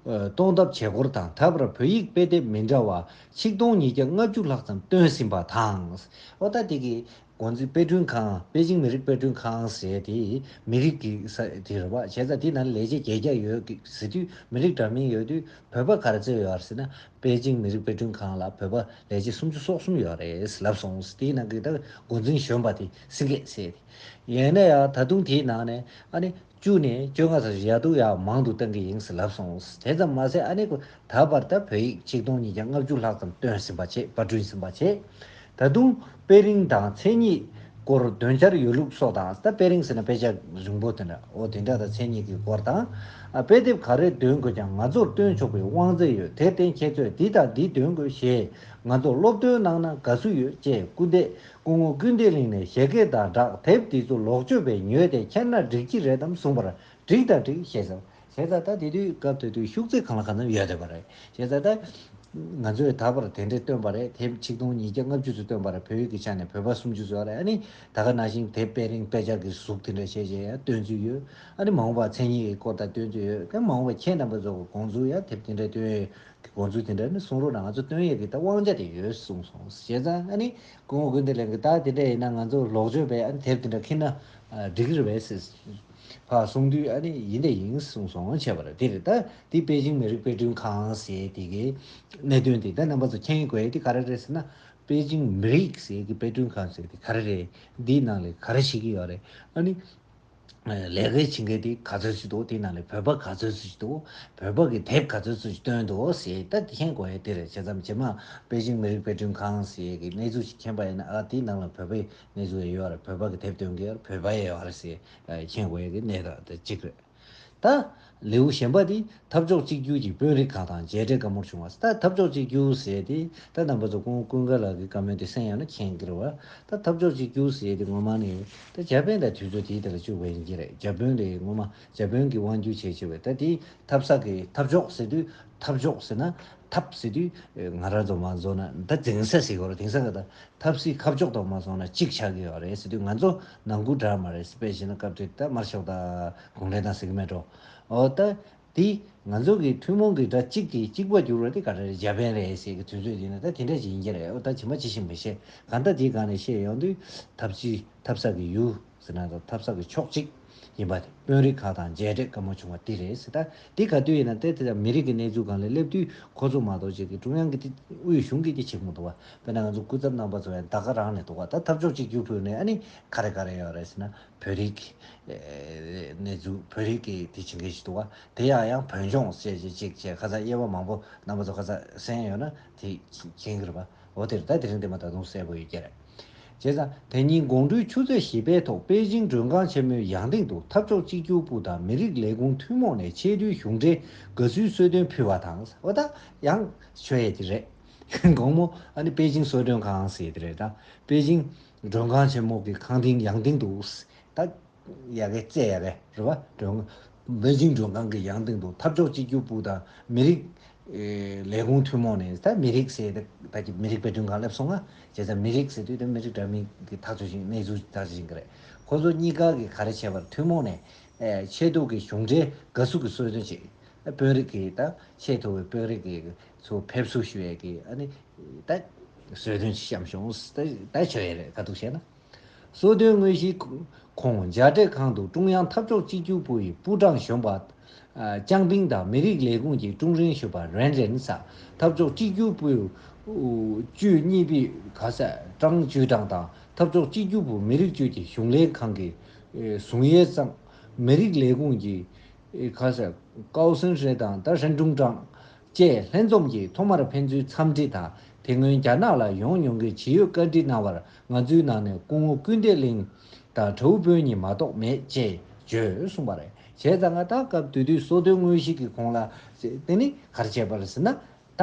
གཏོང་ཐབས་བྱེད་སྐོར་དང་ད་བར་བོད་ཡིག་དཔེ་དེབ་མི་འདྲ་བ་ཆིག་སྟོང་ཉིས་བརྒྱ་ལྔ་བཅུ་ལྷག་ཙམ་བཏོན་ཟིན་པ་དང་། འོ་ད་དེ་གི་འགོ་འཛིན་དཔེ་སྐྲུན་ཁང་པེ་ཅིང་མི་རིགས་དཔེ་སྐྲུན་ཁང་ཟེར་དེ་མི་རིགས་ཀྱི་ས་དེ་རེད་བ། བྱས་ཙང་དེ་ནང་ལས་བྱེད་བརྒྱད་བརྒྱ་ཡོད་ཀྱི་ཟེར་དུས་མི་རིགས་འདྲ་མིན་ཡོད་དུས་བོད་པ་ག་རེ་ཚོད་ཡོད་རེད་ཟེར་ན། པེ་ཅིང་མི་རིགས་དཔེ་སྐྲུན་ཁང་ལ་བོད་པ་ལས་བྱེད་སུམ་ཅུ་སོ་གསུམ་ཡོད་རེད་ལབ་སོང་། དེའི་ནང་གི་ད་འགོ་འཛིན་གཞོན་པ་དེ་སེང་གེ་ཟེར་དེ། ཡིན་ན་ཡང་ད་དུང་དེའི་ནང་ནས་ཨ་ནི་བཅུ་ནས་བཅོ་ལྔ་ཙམ་ཡར་དུ་ཡར་མང་དུ་གཏང་གི་ཡིན་ཟེར་ལབ་སོང་། དེ་ཙམ་མ་ཟད་ཨ་ནི་ཁོ་ད་བར་ད་བོད་ཡིག་ཆིག་སྟོང་ཉིས་བརྒྱ་ལྔ་བཅུ་ལྷག་ཙམ་བཏོན་ཟིན་པ་བྱས། པར་སྐྲུན་ཟིན་པ་བྱས། ད་དུང་དཔེ་རིང་དང་མཚན་ཉིད་སྐོར་འདོན་འཆར་ཡོད་ལུགས་སོགས་དང་། ད་དཔེ་རིང་ཟེར་ན་དཔེ་ཆ་རིང་པོ་དེ་འདྲ། འོ་དེ་འདྲ་དང་མཚན་ཉིད་ཀྱི་སྐོར་དང་། ཨ་དཔེ་དེབ་ག་རེ་འདོན་དགོས་ཀྱང་ང་ཚོར་སྟོན་ཆོག་པའི་དབང་ཚད་ཡོད། དེར་བརྟེན་ཁྱེད་ཚོས་འདི་དང་འདི་འདོན་དགོས་ཞེས་ང་ཚོར་སློབ་སྟོན་གནང་ན་དགའ་བསུ་ཡོད་ཅེས་སྐུ་འདེད་སྐུ་ངོ་ཀུན་བདེ་གླིང་ནས་བཞད་གད་དང་སྦྲགས་དེབ་འདི་ཚོ་ལོག་སྤྱོད་པས་ཉོས་ཏེ་ཁྱེར་ན་འགྲིག་གི་རེད་དམ་གསུངས་པར། འགྲིག་དང་འགྲིག་ཞེས་ཟེར། བྱས་ཙང་ད་དེ་དུས་སྐབས་དེ་དུས་ཤུགས་ཚད་གང་ལ་གང་འཚམ་ཡོད་བསྡད་པ་རེད། བྱས་ཙང་ད་ང་ཚོས་ད་བར་དེ་འདྲས་བཏོན་པ་རེད། དེབ་ཆིག་སྟོང་ཉིས་བརྒྱ་ལྔ་བཅུ་ཙམ་བཏོན་པ་རེད། བོད་ཡིག་གི་ཆ་ནས་བོད་པ་སུམ་ཅུ་ཙམ་ཡོད་རེད། ཨ་ནི་ད་ག་ནང་བཞིན་དེབ་དཔེ་རིང་དཔེ་ཆ་གི་གཟུགས་དེ་འདྲ་བྱས་བྱས་ཡང་སྟོན་ཚུལ་ཡོད། ཨ་ནི་མ་འོངས་པ་མཚན་ཉིད་ཀྱི་སྐོར་དང་སྟོན་ཚུལ་ཡོད། ཨ་ནི་མ་འོངས་པ་ཁྱེད་རྣམ་པ་ཚོ་གི་དགོངས་ཚུལ་ཡང་དེབ་དེ་འདྲ་སྟོན་ཡས་ཀྱི་དགོངས་ཚུལ་དེ་འདྲ་ནི་གསུང་རོགས་གནང་། ང་ཚོ་སྟོན་ཡས་ཀྱི་ད་དབང་ཆ་དེ་ཡོད་གསུངས་སོང་། བྱས་ཙང་ཨ་ནི་སྐུ་ངོ་ཀུན་བདེ་ལགས་ཀྱིས་ད་དེ་འདྲ་ཡིན་ན་ང་ཚོ་ལོག་སྤྱོད་པས་ཨ་ནི་དེབ་དེ་འདྲ་ཁྱེར་ན་ཨ་འགྲིག་གི་རེད་པས་ཟེར། ཕར་གསུང་དུས་ཨ་ནི་ཡིན་དེ་ཡིན་གསུངས་སོང་བྱས་པ་རེད། དེ་རེད། ད་དེ་པེ་ཅིང་མི་རིགས་དཔེ་སྐྲུན་ཁང་ཟེར་དེ་གའི་གནད་དོན་དེ་ད་རྣམ་པ་ཚོ་མཁྱེན་དགོས་ཡས་དེ་ག་རེ་རེད་ཟེར་ན། པེ་ཅིང་མི་རིགས་ཟེར་གི་དཔེ་སྐྲུན་ཁང་ཟེར་དེ་ག་རེ་རེད། འདིའི་ནང་ལ་ག་རེ་བྱེད་ཀྱི་ཡོད་རེད། ཨ་ནི་ལས་ཀ་བྱེད་མཁན་དེ་ག་ཚོད་ཅིག་འདུག་དེའི་ནང་ལ་བོད་པ་ག་ཚོད་ཅིག་འདུག་བོད་པ་གི་དེབ་ག་ཚོད་ཅིག་བཏོན་འདུག་ཟེར་ད་དེ་མཁྱེན་དགོས་ཡས་དེ་རེད། བྱས་ཙང་རྗེས་མ་པེ་ཅིང་མི་རིགས་དཔེ་སྐྲུན་ཁང་ཟེར་གི་གནས་ཚུལ་ཅིག་མཁྱེན་པ་ཡིན་ན། ཨ་དེའི་ནང་ལ་བོད་པའི་གནས་ཚུལ་ཡོད་རེད། བོད་པ་གི་དེབ་སྟོན་གི་ཡོད་རེད། བོད་པ་ཡོད་རེད་ཟེར་མཁྱེན་དགོས་ཡས་གི་གནད་དོན་དེ་གཅིག་རེད། ད་ལེའུ་གཞན་པ་དེ་འཐབ་ཕྱོགས་གཅིག་གྱུར་གྱི་དཔོན་རིགས་ཁག་དང་མཇལ་འཕྲད་བཀའ་མོལ་བྱུང་བ། ད་འཐབ་ཕྱོགས་གཅིག་གྱུར་ཟེར་དེ་ད་རྣམ་པ་ཚོ་ཀུན་ཀུན་དགའ་ལགས་ཀྱི་བཀའ་མོལ་དེ་གསན་ཡོད་ན་མཁྱེན་གྱི་རེད་བ། ད་འཐབ་ཕྱོགས་གཅིག་གྱུར་ཟེར་དེ་ངོ་མ་ནི་ད་འཇར་པན་དང་དུས་ཚོད་དེའི་དེ་ལ་བཅུག་པ་ཡིན་གྱི་རེད། འཇར་པན་ལས་ངོ་མ་འཇར་པན་གྱི་དབང་སྒྱུར་བྱེད་བྱེད་པའི་ད་དེ་འཐབ་ས་གི་འཐབ་ཕྱོགས་ཟེར་དུས། འཐབ་ཕྱོགས་ཟེར་ན་འཐབ་ཟེར་དུས་ང་རང་ཚོ་མ་བཟོ་ན་ད་འཛིང་ས་ཟེར་གྱི་ཡོད་རེད། དེང་སང་གི་ད་འཐབ་སའི་ཁ་ཕྱོགས་དང་མ་སོང་ན་གཅིག་ཆགས་ཀྱི་ཡོད་རེད་ཟེར་དུས་ང་ཚོ་ནང་ཁུལ་འདྲ་མ་རེད། དཔེ་བྱས་ན་སྐབས་དེ་ད་དམར་ཤོག་དང་གུང་ཁྲན་ཏང་ཟེར་གྱི་མེད་འགྲོ། འོ་ད་དེ་ང་ཚོ་གི་ཐུན་མོང་གི་སྒྲ་གཅིག་གིས་གཅིག་པ་འགྱུར་བ་དེ་ག་རེ་རེད། འཇར་པན་རེད་ཟེར་གྱི་དུས་ཚོད་དེ་ན་ད་དེ་འདྲ་ཞིག་ཡིན་གྱི་རེད། འོ་ད་ཇི་མ་ཇི་བཞིན་མི་ཤེས་གང་ལྟར་དེའི་སྒང་ནས་བཤད་ཡོང་དུས་འཐབ་ཇུས་འཐབ་ས་གི་ཡུལ་ཟེར་ན་ད་འཐབ་ས་གི་ཕྱོགས་གཅིག་ཡིན་པ་དེ་དཔོན་རིགས་ཁག་དང་མཇལ་འཕྲད་བཀའ་མོལ་བྱུང་བ་དེ་རེད་ཟེར། ད་དེ་ག་དུས་ཡིན་ན་ཏེ་དེ་ད་མི་རིགས་ཀྱི་གནས་ཚུལ་སྒང་ལ་སླེབས་དུས་ཁོ་ཚོ་མ་གཏོགས་ཅིག་གི་ཀྲུང་དབྱང་གི་དེ་དབུས་གཞུང་གི་དེ་བྱེད་མི་འདུག་བ། དཔེར་ན་ང་ཚོ་སྐུ་ཚབ་རྣམ་པ་ཚོ་ཡང་ད་ག་རང་ནས་འདུག་བ། ད་འཐབ་ཕྱོགས་གཅིག་གྱུར་ཕུལ་ནས་ཨ་ནི་ག་རེ་ག་རེ་ཡོད་རེད་ཟེར་ན་བོད་རིགས་གནས་ཚུལ་བོད་རིགས་ཀྱི་དེ་བྱེད་མཁན་ཞིག་འདུག་བ། དེ་ཡང་ཡང་བོད་ལྗོངས་ཟེར་ཅིག་ཅིག་བྱས་ཁ་སང་དབྱེ་བ་མང་པོ་རྣམ་པ་ཚོ་ཁ་སང་གསན་ཡོད་ན་དེ་མཁྱེན་གྱི་རེད་པ། འོ་དེར་ད་དེ་རིང་དེ་མ་ད་དུང་གསལ་པོ་ཡོད་ཀྱི་རེད། བྱས་ཙང་དེ་ཉིན་དགོང་དྲོའི་ཆུ་ཚོད་བཞི་པའི་ཐོག་པེ་ཅིང་མགྲོན་ཁང་ཆེན་མོའི་ཡང་སྟེང་དུ་འཐབ་ཕྱོགས་གཅིག་གྱུར་པུའུ་དང་མི་རིགས་ལས་ཁུངས་ཐུན་མོང་ནས་ཆེས་མཐོའི་གཞུང་འབྲེལ་དགའ་བསུའི་གསོལ་སྟོན་ཕུལ་བ་དང་། འོ་ད་ཡང་ཆོས་ཡས་དེ་རེད། དགོང་མོ་ཨ་ནི་པེ་ཅིང་གསོལ་མགྲོན་ཁང་ཟེར་དེ་རེད། ད་པེ་ཅིང་མགྲོན་ཁང་ཆེན་མོ་གི་ཁང་སྟེང་ཡང་སྟེང་དུ་ད་ཡ་གི་རྩེ་ཡ་གི་རེད་བ། མགྲོན་པེ་ཅིང་མགྲོན་ཁང་གི་ཡང་སྟེང་དུ་འཐབ་ཕྱོགས་གཅིག་གྱུར་པུའུ་དང་མི་རིགས་ལས་ཁུངས་ཐུན་མོང་ནས། ད་མི་རིགས་ཟེར་ཏེ་ད་ཀྱི་མི་རིགས་དཔེ་སྐྲུན་ཁང་སླེབས་སོང་ང་། བྱས་ཙང་མི་རིགས་ཟེར་དུས་ད་མི་རིགས་འདྲ་མིན་གྱི་ཐག་གཅོད་བཞིན་གནས་ཚུལ་ཐག་གཅོད་བཞིན་གྱི་རེད། ཁོ་ཚོ་གཉིས་ཀ་གི་ག་རེ་བྱས་པར་ཐུན་མོང་ནས་ཆེས་མཐོ་གི་གཞུང་འབྲེལ་དགའ་བསུ་གི་གསོལ་སྟོན་བྱེད། དཔོན་རིགས་ཀྱི་ད་ཆེས་མཐོ་བའི་དཔོན་རིགས་ཀྱི་ཚོ་ཕེབས་བསུ་ཞུ་ཡས་ཀྱི་ཨ་ནི་ད་གསོལ་སྟོན་བཤམས་བྱུང་། ད་ད་ཆོས་ཡས་རེད་ག་འདུག་བཤད་ན། གསོལ་སྟོན་དངོས་གཞིའི་ཁོངས་མཇལ་འཕྲད་ཁང་དུ་ཀྲུང་དབྱང་འཐབ་ཕྱོགས་གཅིག་གྱུར་པུའུ་ཡི་པུའུ་ཀྲང་གཞོན་པ་ཨ་ཅང་པིང་དང་མི་རིགས་ལས་ཁུངས་ཀྱི་ཀྲུང་རིན་ཞུ་བ་རེན་རེན་ས། འཐབ་ཕྱོགས་གཅིག་གྱུར་པུའུ་ཅུས་གཉིས་པའི་ག་ས་ཀྲང་ཅུས་ཀྲང་དང་འཐབ་ཕྱོགས་གཅིག་གྱུར་པུའུ་མི་རིགས་ཅུས་ཀྱི་གཞུང་ལས་ཁང་གི་ཨེ་ཟུང་ཡས་ཙང་། མི་རིགས་ལས་ཁུངས་ཀྱི་ཨེ་ག་ས་ཀའོ་སན་ཧྲེ་དང་ད་ཧྲན་ཀྲུང་ཀྲང་བཅས་ལྷན་འཛོམས་ཀྱིས་ཐོག་མར་ཕན་ཚུན་འཚམས་འདྲི་དང་དེ་སྔོན་རྒྱ་ནག་ལ་ཡོང་མྱོང་མཁན་ཇི་ཡོད་བཀའ་འདྲི་གནང་བར་ང་ཚོའི་ནང་ནས་སྐུ་ངོ་ཀུན་བདེ་གླིང་དང་དྲའུ་དཔོན་གཉིས་མ་གཏོགས་མེད་ཅེས་བརྗོད་གསུངས་པ་རེད། བྱས་ཙང་ང་ད་སྐབས་དེ་དུས་གསོལ་སྟོན་དངོས་གཞི་གི་གོང་ལ་དེ་ནི་ག་རེ་བྱས་པ་རེད་ཟེར་ན། ད་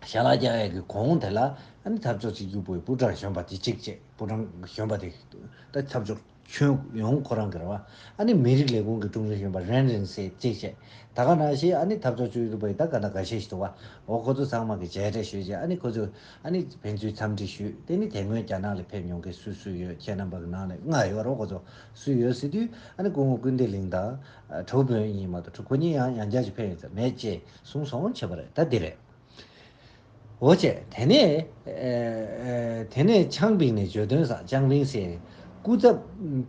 ཞལ་ལག་རྒྱག་ཡས་ཀྱི་གོང་དེ་ལ་ཨ་ནི་འཐབ་ཕྱོགས་གཅིག་གྱུར་པུའུ་ཡི་པུའུ་ཀྲང་གཞོན་པ་དེ་གཅིག་བྱས། པུའུ་ཀྲང་གཞོན་པ་དེ་ད་འཐབ་ཕྱོགས་ཁྱོན་ཡོངས་ཁོ་རང་གི་རེད་བ། ཨ་ནི་མི་རིགས་ལས་ཁུངས་ཀྱི་ཀྲུང་རིན་གཞོན་པ་རེན་རེན་སེ་གཅིག་བྱས། ད་ག་ནང་བཞིན་ཨ་ནི་འཐབ་ཕྱོགས་གཅིག་གྱུར་པུའུ་ཡི་ད་ག་ན་འགའ་ཤས་ཤིག་འདུག་བ། འོ་ཁོ་ཚོ་ཚང་མ་གི་མཇལ་འཕྲད་ཞུས་བྱས། ཨ་ནི་ཁོ་ཚོས་ཨ་ནི་ཕན་ཚུན་འཚམས་འདྲི་ཞུས། དེ་ནི་དེ་སྔོན་རྒྱ་ནག་ལ་ཕེབས་མྱོང་མཁན་སུ་སུ་ཡོད། ཁྱེད་རྣམ་པ་གི་ནང་ནས་ལྔ་ཡོད་རེད། ཁོ་ཚོ་སུ་ཡོད་ཟེར་དུས་ཨ་ནི་སྐུ་ངོ་ཀུན་བདེ་གླིང་དང་དྲའུ་དཔོན་གཉིས་མ་གཏོགས་ཁོ་གཉིས་ཡང་ཡང་བསྐྱར་ཅིག་ཕེབས་ཡོད་ས་མེད་ཅེས་གསུངས་སོང་བྱས་པ་རེད། ད་འདི་རེད། འོ་བྱས། དེ་ནས་ཨེ་དེ་ནས་ཅང་པིང་ནས་བརྗོད་དོན་ས། ཅང་པིང་ཟེར། སྐུ་ཚབ་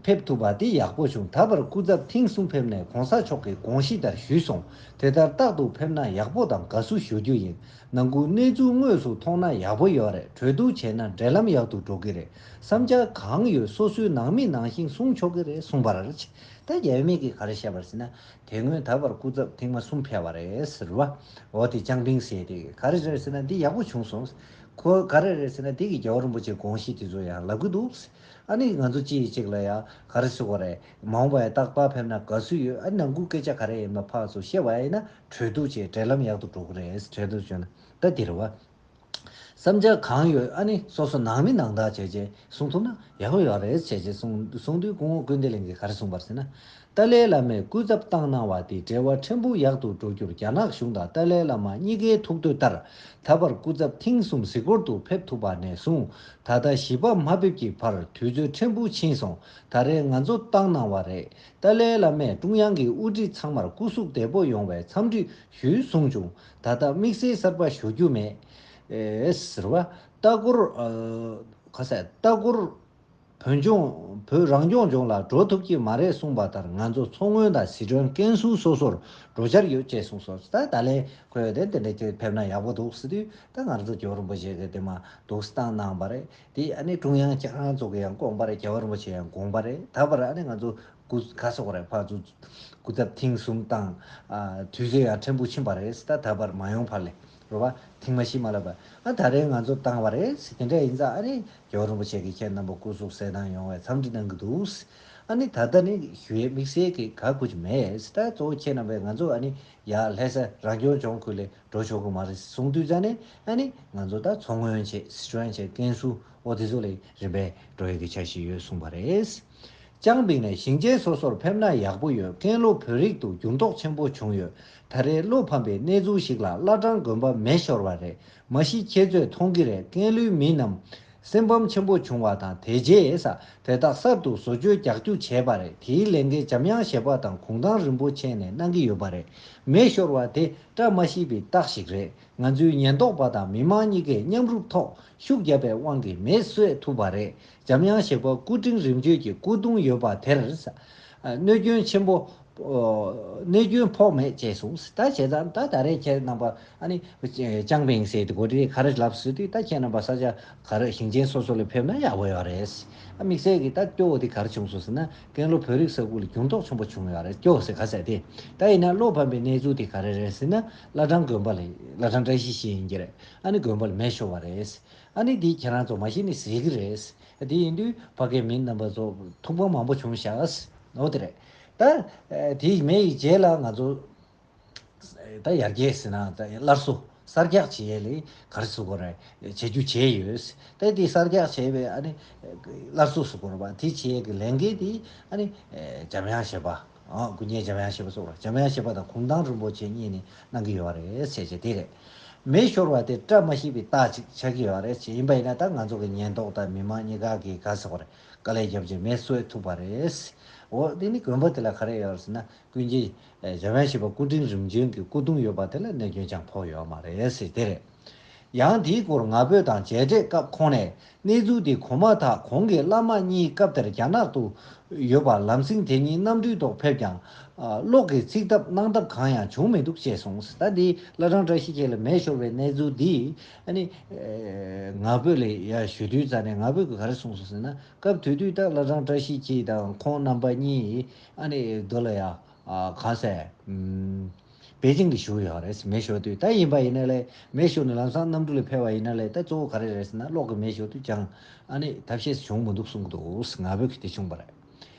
ཕེབས་ཐུབ་པ་དེ་ཡག་པོ་བྱུང་། ད་བར་སྐུ་ཚབ་ཐེངས་གསུམ་ཕེབས་ནས་གོང་ས་མཆོག་གི་དགོངས་གཞི་ལྟར་ཞུས་སོང་། དེ་ལྟར་རྟག་ཏུ་ཕེབས་ན་ཡག་པོ་དང་དགའ་བསུ་ཞུ་རྒྱུ་ཡིན། ནང་ཁུལ་གནས་ཚུལ་དངོས་སུ་མཐོང་ན་ཡག་པོ་ཡོད་རེད། གྲོས་བསྡུར་བྱས་ན་འབྲེལ་ལམ་ཡག་ཏུ་འགྲོ་གི་རེད། བསམ་འཆར་གང་ཡོད་སོ་སོའི་ནང་མི་ནང་བཞིན་གསུང་ཆོག་གི་རེད་གསུངས་པ་རེད། ད་ཡབ་མེས་ཀྱིས་ག་རེ་བཤད་པ་རེད་ཟེར་ན། དེ་སྔོན་ད་བར་སྐུ་ཚབ་ཐེངས་མ་གསུམ་ཕེབས་པ་རེད་ཟེར་བ། འོ་དེ་ཅང་པིང་ཟེར་དེ་ག་རེ་རེད་ཟེར་ན་འདི་ཡག་པོ་བྱུང་སོང་། ཁོ་ག་རེ་རེད་ཟེར་ན་དེ་གི་རྒྱལ་བ་རིན་པོ་ཆེའི་དགོངས་གཞི་དེ་ཚོ་ཡང་ལབ་གི་འདུག། ཨ་ནི་ང་ཚོ་གཅིག་གིས་གཅིག་ལ་ཡང་ག་རེ་ཟེར་དགོས་རེད། མ་འོངས་པ་ཡང་རྟག་པར་ཕེབས་ན་དགའ་བསུ་ཡོད། ཨ་ནི་ནང་ཁུལ་སྐད་ཆ་ག་རེ་ཡིན་ན་ཕར་ཚུར་བཤད་པ་ཡིན་ན་གྲོས་བསྡུར་བྱས་འབྲེལ་ལམ་ཡག་ཏུ་འགྲོ་གི་རེད། གྲོས་བསྡུར་བྱས་ན་ད་འདི་རེད་བ། བསམ་འཆར་གང་ཡོད་ཨ་ནི་སོ་སོ་ནང་མི་ནང་བདག་བྱས་རྗེས་གསུང་ཐུབ་ན་ཡག་པོ་ཡོད་རེད་བྱས་རྗེས་གསུང་གསུང་དུས་སྐུ་ངོ་ཀུན་བདེ་གླིང་གིས་ག་རེ་གསུངས་པ་རེད་ཟེར་ན། ཏཱ་ལའི་བླ་མས་སྐུ་ཚབ་བཏང་གནང་བ་དེ་འབྲེལ་བ་ཕྲན་བུ་ཡག་ཏུ་འགྲོ་རྒྱུར་རྒྱ་ནག་གཞུང་དང་ཏཱ་ལའི་བླ་མ་གཉིས་ཀའི་ཐུགས་འདོད་ལྟར་ད་བར་སྐུ་ཚབ་ཐེངས་གསུམ་གཟིགས་སྐོར་དུ་ཕེབས་ཐུབ་པ་ནས་བཟུང་ད་ལྟ་བཞི་པ་མ་ཕེབས་ཀྱི་བར་དུས་ཚོད་ཕྲན་བུ་ཕྱིན་སོང་། ད་རེས་ང་ཚོ་བཏང་གནང་བ་རེད། ཏཱ་ལའི་བླ་མས་ཀྲུང་དབྱང་གི་དབུ་ཁྲིད་ཚང་མར་སྐུ་གཟུགས་བདེ་པོ་ཡོང་བའི་འཚམས་འདྲི་ཞུས་གསུངས་བྱུང་། ད་ལྟ་དམིགས་བསལ་གསར་པ་ཞུ་རྒྱུ་མེད། ཨེ་ཟེར་བ། ལྟ་སྐོར་ཨ་ག་ཟེར་ལྟ་སྐོར་བོད་ལྗོངས་བོད་རང་སྐྱོང་ལྗོངས་ལ་འགྲོ་ཐུབ་ཀྱི་མ་རེད་གསུངས་པ་ལྟར་ང་ཚོ་མཚོ་སྔོན་དང་སི་ཁྲོན་ཀན་སུའུ་སོ་སོར་འགྲོ་འཆར་ཡོད་ཅེས་གསུངས་སོང་། ད་ད་ལན་ཁོས་དེ་དེ་འདྲ་ཅིག་ཕེབས་ན་ཡག་པོ་འདུག་ཟེར་དུས་ད་ང་རང་ཚོ་རྒྱལ་བ་རིན་པོ་ཆེ་གིས་དེ་མ་འདུག་སེ་བཏང་གནང་བ་རེད། དེ་ཨ་ནི་ཀྲུང་དབྱང་ཁྱེད་རང་ཚོ་གིས་ཡང་དགོངས་པ་རེད། རྒྱལ་བ་རིན་པོ་ཆེ་ཡང་དགོངས་པ་རེད། ད་བར་ཨ་ནི་ང་ཚོ་སྐུ་ག་སོགས་རེད་ཕར་ཚུར་སྐུ་ཚབ་ཐེངས་གསུམ་བཏང་། ཨ་དུས་ཚོད་ཡང་ཕྲན་བུ་ཕྱིན་པ་རེད། ད་ད་བར་མ་ཡོང་བར་ལས་རོ་བ་ཐེངས་མ་བཞི་མ་ལབ་པ་ཨ་ད་རེས་ང་ཚོ་བཏང་བ་རེད། དེ་འདྲ་ཡིན་ཙང་ཨ་ནི་རྒྱལ་བ་རིན་པོ་ཆེ་གིས་ཁྱེད་རྣམ་པ་སྐུ་གཟུགས་གསལ་ཐང་ཡོང་བའི་འཚམས་འདྲི་གནང་གི་འདུག་ཨ་ནི་ད་ལྟ་ནི་ཞུ་ཡས་དམིགས་བསལ་གྱི་ག་དགོས་ཀྱི་མེད། ད་གཙོ་བོ་ཁྱེད་རྣམ་པས་ང་ཚོ་ཨ་ནི་ཡར་ལྷ་ས་རང་སྐྱོང་ལྗོངས་ཁུལ་ལས་འགྲོ་ཆོག་གི་མ་རེད་གསུངས་དུས་ཙང་ནས་ཨ་ནི་ང་ཚོ་ད་མཚོ་སྔོན་བྱས་སི་ཁྲོན་བྱས་ཀན་སུའུ་ཨོ་དེ་ཚོ་ལ་རིམ་པས་འགྲོ་ཡས་ཀྱི་འཆར་གཞི་ཡོད་གསུངས་པ་རེད། ཅང་པིང་ནས་ཞིང་ཆེན་སོ་སོར་ཕེབས་ན་ཡག་པོ་ཡོད། ཀན་ལྷོ་བོད་རིགས་དུ་འགྱུར་ལྡོག་ཆེན་པོ་བྱུང་ཡོད། ད་རེས་བློ་ཕམ་པའི་གནས་ཚུལ་ཞིག་ལ་བླ་བྲང་དགོན་པ་མེ་ཤོར་བ་རེད། མ་གཞི་ཁྱེད་ཚོས་མཐོང་གི་རེད། ཀན་ལྷོའི་མི་རྣམས་སེམས་ཕམ་ཆེན་པོ་བྱུང་བ་དང་དེ་རྗེས་ས་དེ་དག་གསར་དུ་བཟོ་བཅོས་རྒྱག་རྒྱུ་བྱས་པ་རེད། དེའི་ལས་འགན་འཇམ་དབྱངས་བཞད་པ་དང་གུང་ཐང་རིན་པོ་ཆེ་ནས་གནང་གི་ཡོད་པ་རེད། མེ་ཤོར་བ་དེ་བཀྲ་མ་ཤིས་པའི་རྟགས་ཤིག་རེད། ང་ཚོའི་ཉེན་རྟོག་པ་དང་མི་མང་གཉིས་ཀས་མཉམ་རུབ་ཐོག་ཤུགས་བརྒྱབ་པའི་དབང་གིས་མེ་གསོད་ཐུབ་པ་རེད། འཇམ་དབྱངས་བཞད་པ་སྐུ་ཕྲེང་རིམ་བྱོན་གྱི་སྐུ་གདུང་ཡོད་པ་དེར་ས་ཨ་གནོད་སྐྱོན་ཆེན་པོ་ཨོ་གནོད་སྐྱོན་ཕོག་མེད་ཅེས་གསུངས། ད་བྱས་ཙང་ད་ད་རེས་ཁྱེད་རྣམ་པ་ཨ་ནི་ཅང་པིང་ཟེར་དེ་གོ་དེ་ག་རེ་ལབ་ཟེར་དུས་ད་ཁྱེད་རྣམ་པ་ས་ཆ་ག་རེ་ཞིང་ཆེན་སོ་སོ་ལ་ཕེབས་ན་ཡག་པོ་ཡོད་རེད། ཨ་དམིགས་བསལ་གྱི་ད་སྐྱོ་བོ་དེ་ག་རེ་བྱུང་སོང་ཟེར་ན་ཀན་ལྷོ་བོད་རིགས་ས་ཁུལ་ལ་འགྱུར་ལྡོག་ཆེན་པོ་བྱུང་ཡོད་རེད། སྐྱོ་བོ་ཟེར་ག་ཟེར་དེ་ད་ཡིན་ན་བློ་ཕམ་པའི་གནས་ཚུལ་དེ་ག་རེ་རེད་ཟེར་ན་བླ་བྲང་དགོན་པ་ལ་བླ་བྲང་བཀྲ་ཤིས་ཤིང་ཡིན་གྱི་རེད། ཨ་ནི་དགོན་པ་ལ་མེ་ཤོར་བ་རེད། ཨ་ནི་འདི་ཁྱེད་རང་ཚོ་མ་གཞི་ནས་ཟེར་གི་རེད། དེ་ཡིན་དུས་ཕ་གའི་མི་རྣམ་པ་ཚོ་ཐུགས་ཕམ་མང་པོ་བྱུང་ཤག་འོ་དེ་རེད། ད་དེ་མེ་ཡི་རྗེས་ལ་ང་ཚོ་ད་ཡར་རྒྱས་ཟེར་ན་ད་སླར་གསོ་གསར་རྒྱག་བྱེད་ཡས་ལས་ག་རེ་ཟེར་དགོས་རེད། བྱེད་རྒྱུ་བྱས་ཡོད། ད་དེ་གསར་རྒྱག་བྱས་པའི་ཨ་ནི་སླར་གསོ་ཟེར་དགོས་རེད་པ། དེ་བྱེད་ཡས་ཀྱི་ལས་འགན་དེ་ཨ་ནི་འཇམ་དབྱངས་བཞད་པ། ཨ་སྐུ་ཉིད་འཇམ་དབྱངས་བཞད་པ་སོགས་ལ་འཇམ་དབྱངས་བཞད་པ་དང་གུང་ཐང་རིན་པོ་ཆེ་གཉིས་ནས་གནང་གི་ཡོད་རེད་ཟེར་བྱས་དེ་རེད། མེ་ཤོར་བ་དེ་བཀྲ་མ་ཤིས་པའི་རྟགས་ཅིག་ཆགས་ཀྱི་ཡོད་རེད་ཅེས་ཡིན་པ་ཡིན་ན་ད་ང་ཚོ་གི་ཉེན་རྟོག་དང་མི་མང་གཉིས་ཀ་གིས་ག་ཟེར་དགོས་རེད། དཀའ་ལས་བརྒྱབ་བྱས་མེ་གསོད་ཐུབ་པ་རེད། འོ་དེ་ནི་དགོན་པ་དེ་ལ་ག་རེ་ཡོད་རེད་ཟེར་ན་ཀུན་མཁྱེན་འཇམ་དབྱངས་བཞད་པ་སྐུ་ཕྲེང་རིམ་བྱོན་གྱི་སྐུ་གདུང་ཡོད་པ་དེ་ལ་གནོད་སྐྱོན་ཅང་ཕོག་ཡོད་མ་རེད་ཟེར་དེ་རེད། ཡང་དེའི་སྐོར་ང་ཕོད་དང་མཇལ་འཕྲད་སྐབས་ཁོང་ནས་གནས་ཚུལ་འདི་གོ་མ་ཐག་ཁོང་གི་བླ་མ་གཉིས་སྐབས་དེར་རྒྱ་ནག་ཏུ་ཡོད་པ་ལམ་སེང་དེ་ཉིད་གནམ་གྲུའི་ཐོག་ཕེབས་ཀྱང་། ཨ་གློག་གི་ཚིག་ཐབས་གནང་ཐབས་གང་ཡང་བྱུང་མི་འདུག་ཅེས་གསུངས། ད་འདི་བླ་བྲང་བཀྲ་ཤིས་འཁྱིལ་ལ་མེ་ཤོར་བའི་གནས་ཚུལ་འདི་ཨ་ནི་ང་ཕོད་ལ་ཡ་ཞུ་དུས་ཙ་ནས་ང་ཕོད་ཀྱིས་ག་རེ་གསུངས་སོང་ཟེར་ན་སྐབས་དེ་དུས་ད་བླ་བྲང་བཀྲ་ཤིས་འཁྱིལ་དང་ཁོང་རྣམ་པ་གཉིས་ཨ་ནི་མདོ་ལ་ཡ། ཨ་གང་ཟེར། ཨམ། པེ་ཅིང་དུ་བཞུགས་ཡོད་རེད། མེ་ཤོར་དུས་ད་ཡིན་པ་ཡིན་ན་ལས་མེ་ཤོར་ནས་ལམ་སང་གནམ་གྲུ་ལ་ཕེབས་པ་ཡིན་ན་ལས་ད་གཙོ་བོ་ག་རེ་རེད་ཟེར་ན་གློག་གི་མེ་ཤོར་དུས་ཀྱང་ཨ་ནི་ཐབས་ཤེས་བྱུང་མི་འདུག་གསུང་གི་འདུག་ང་ཕོད་ཀྱིས་དེ་བྱུང་བ་རེད།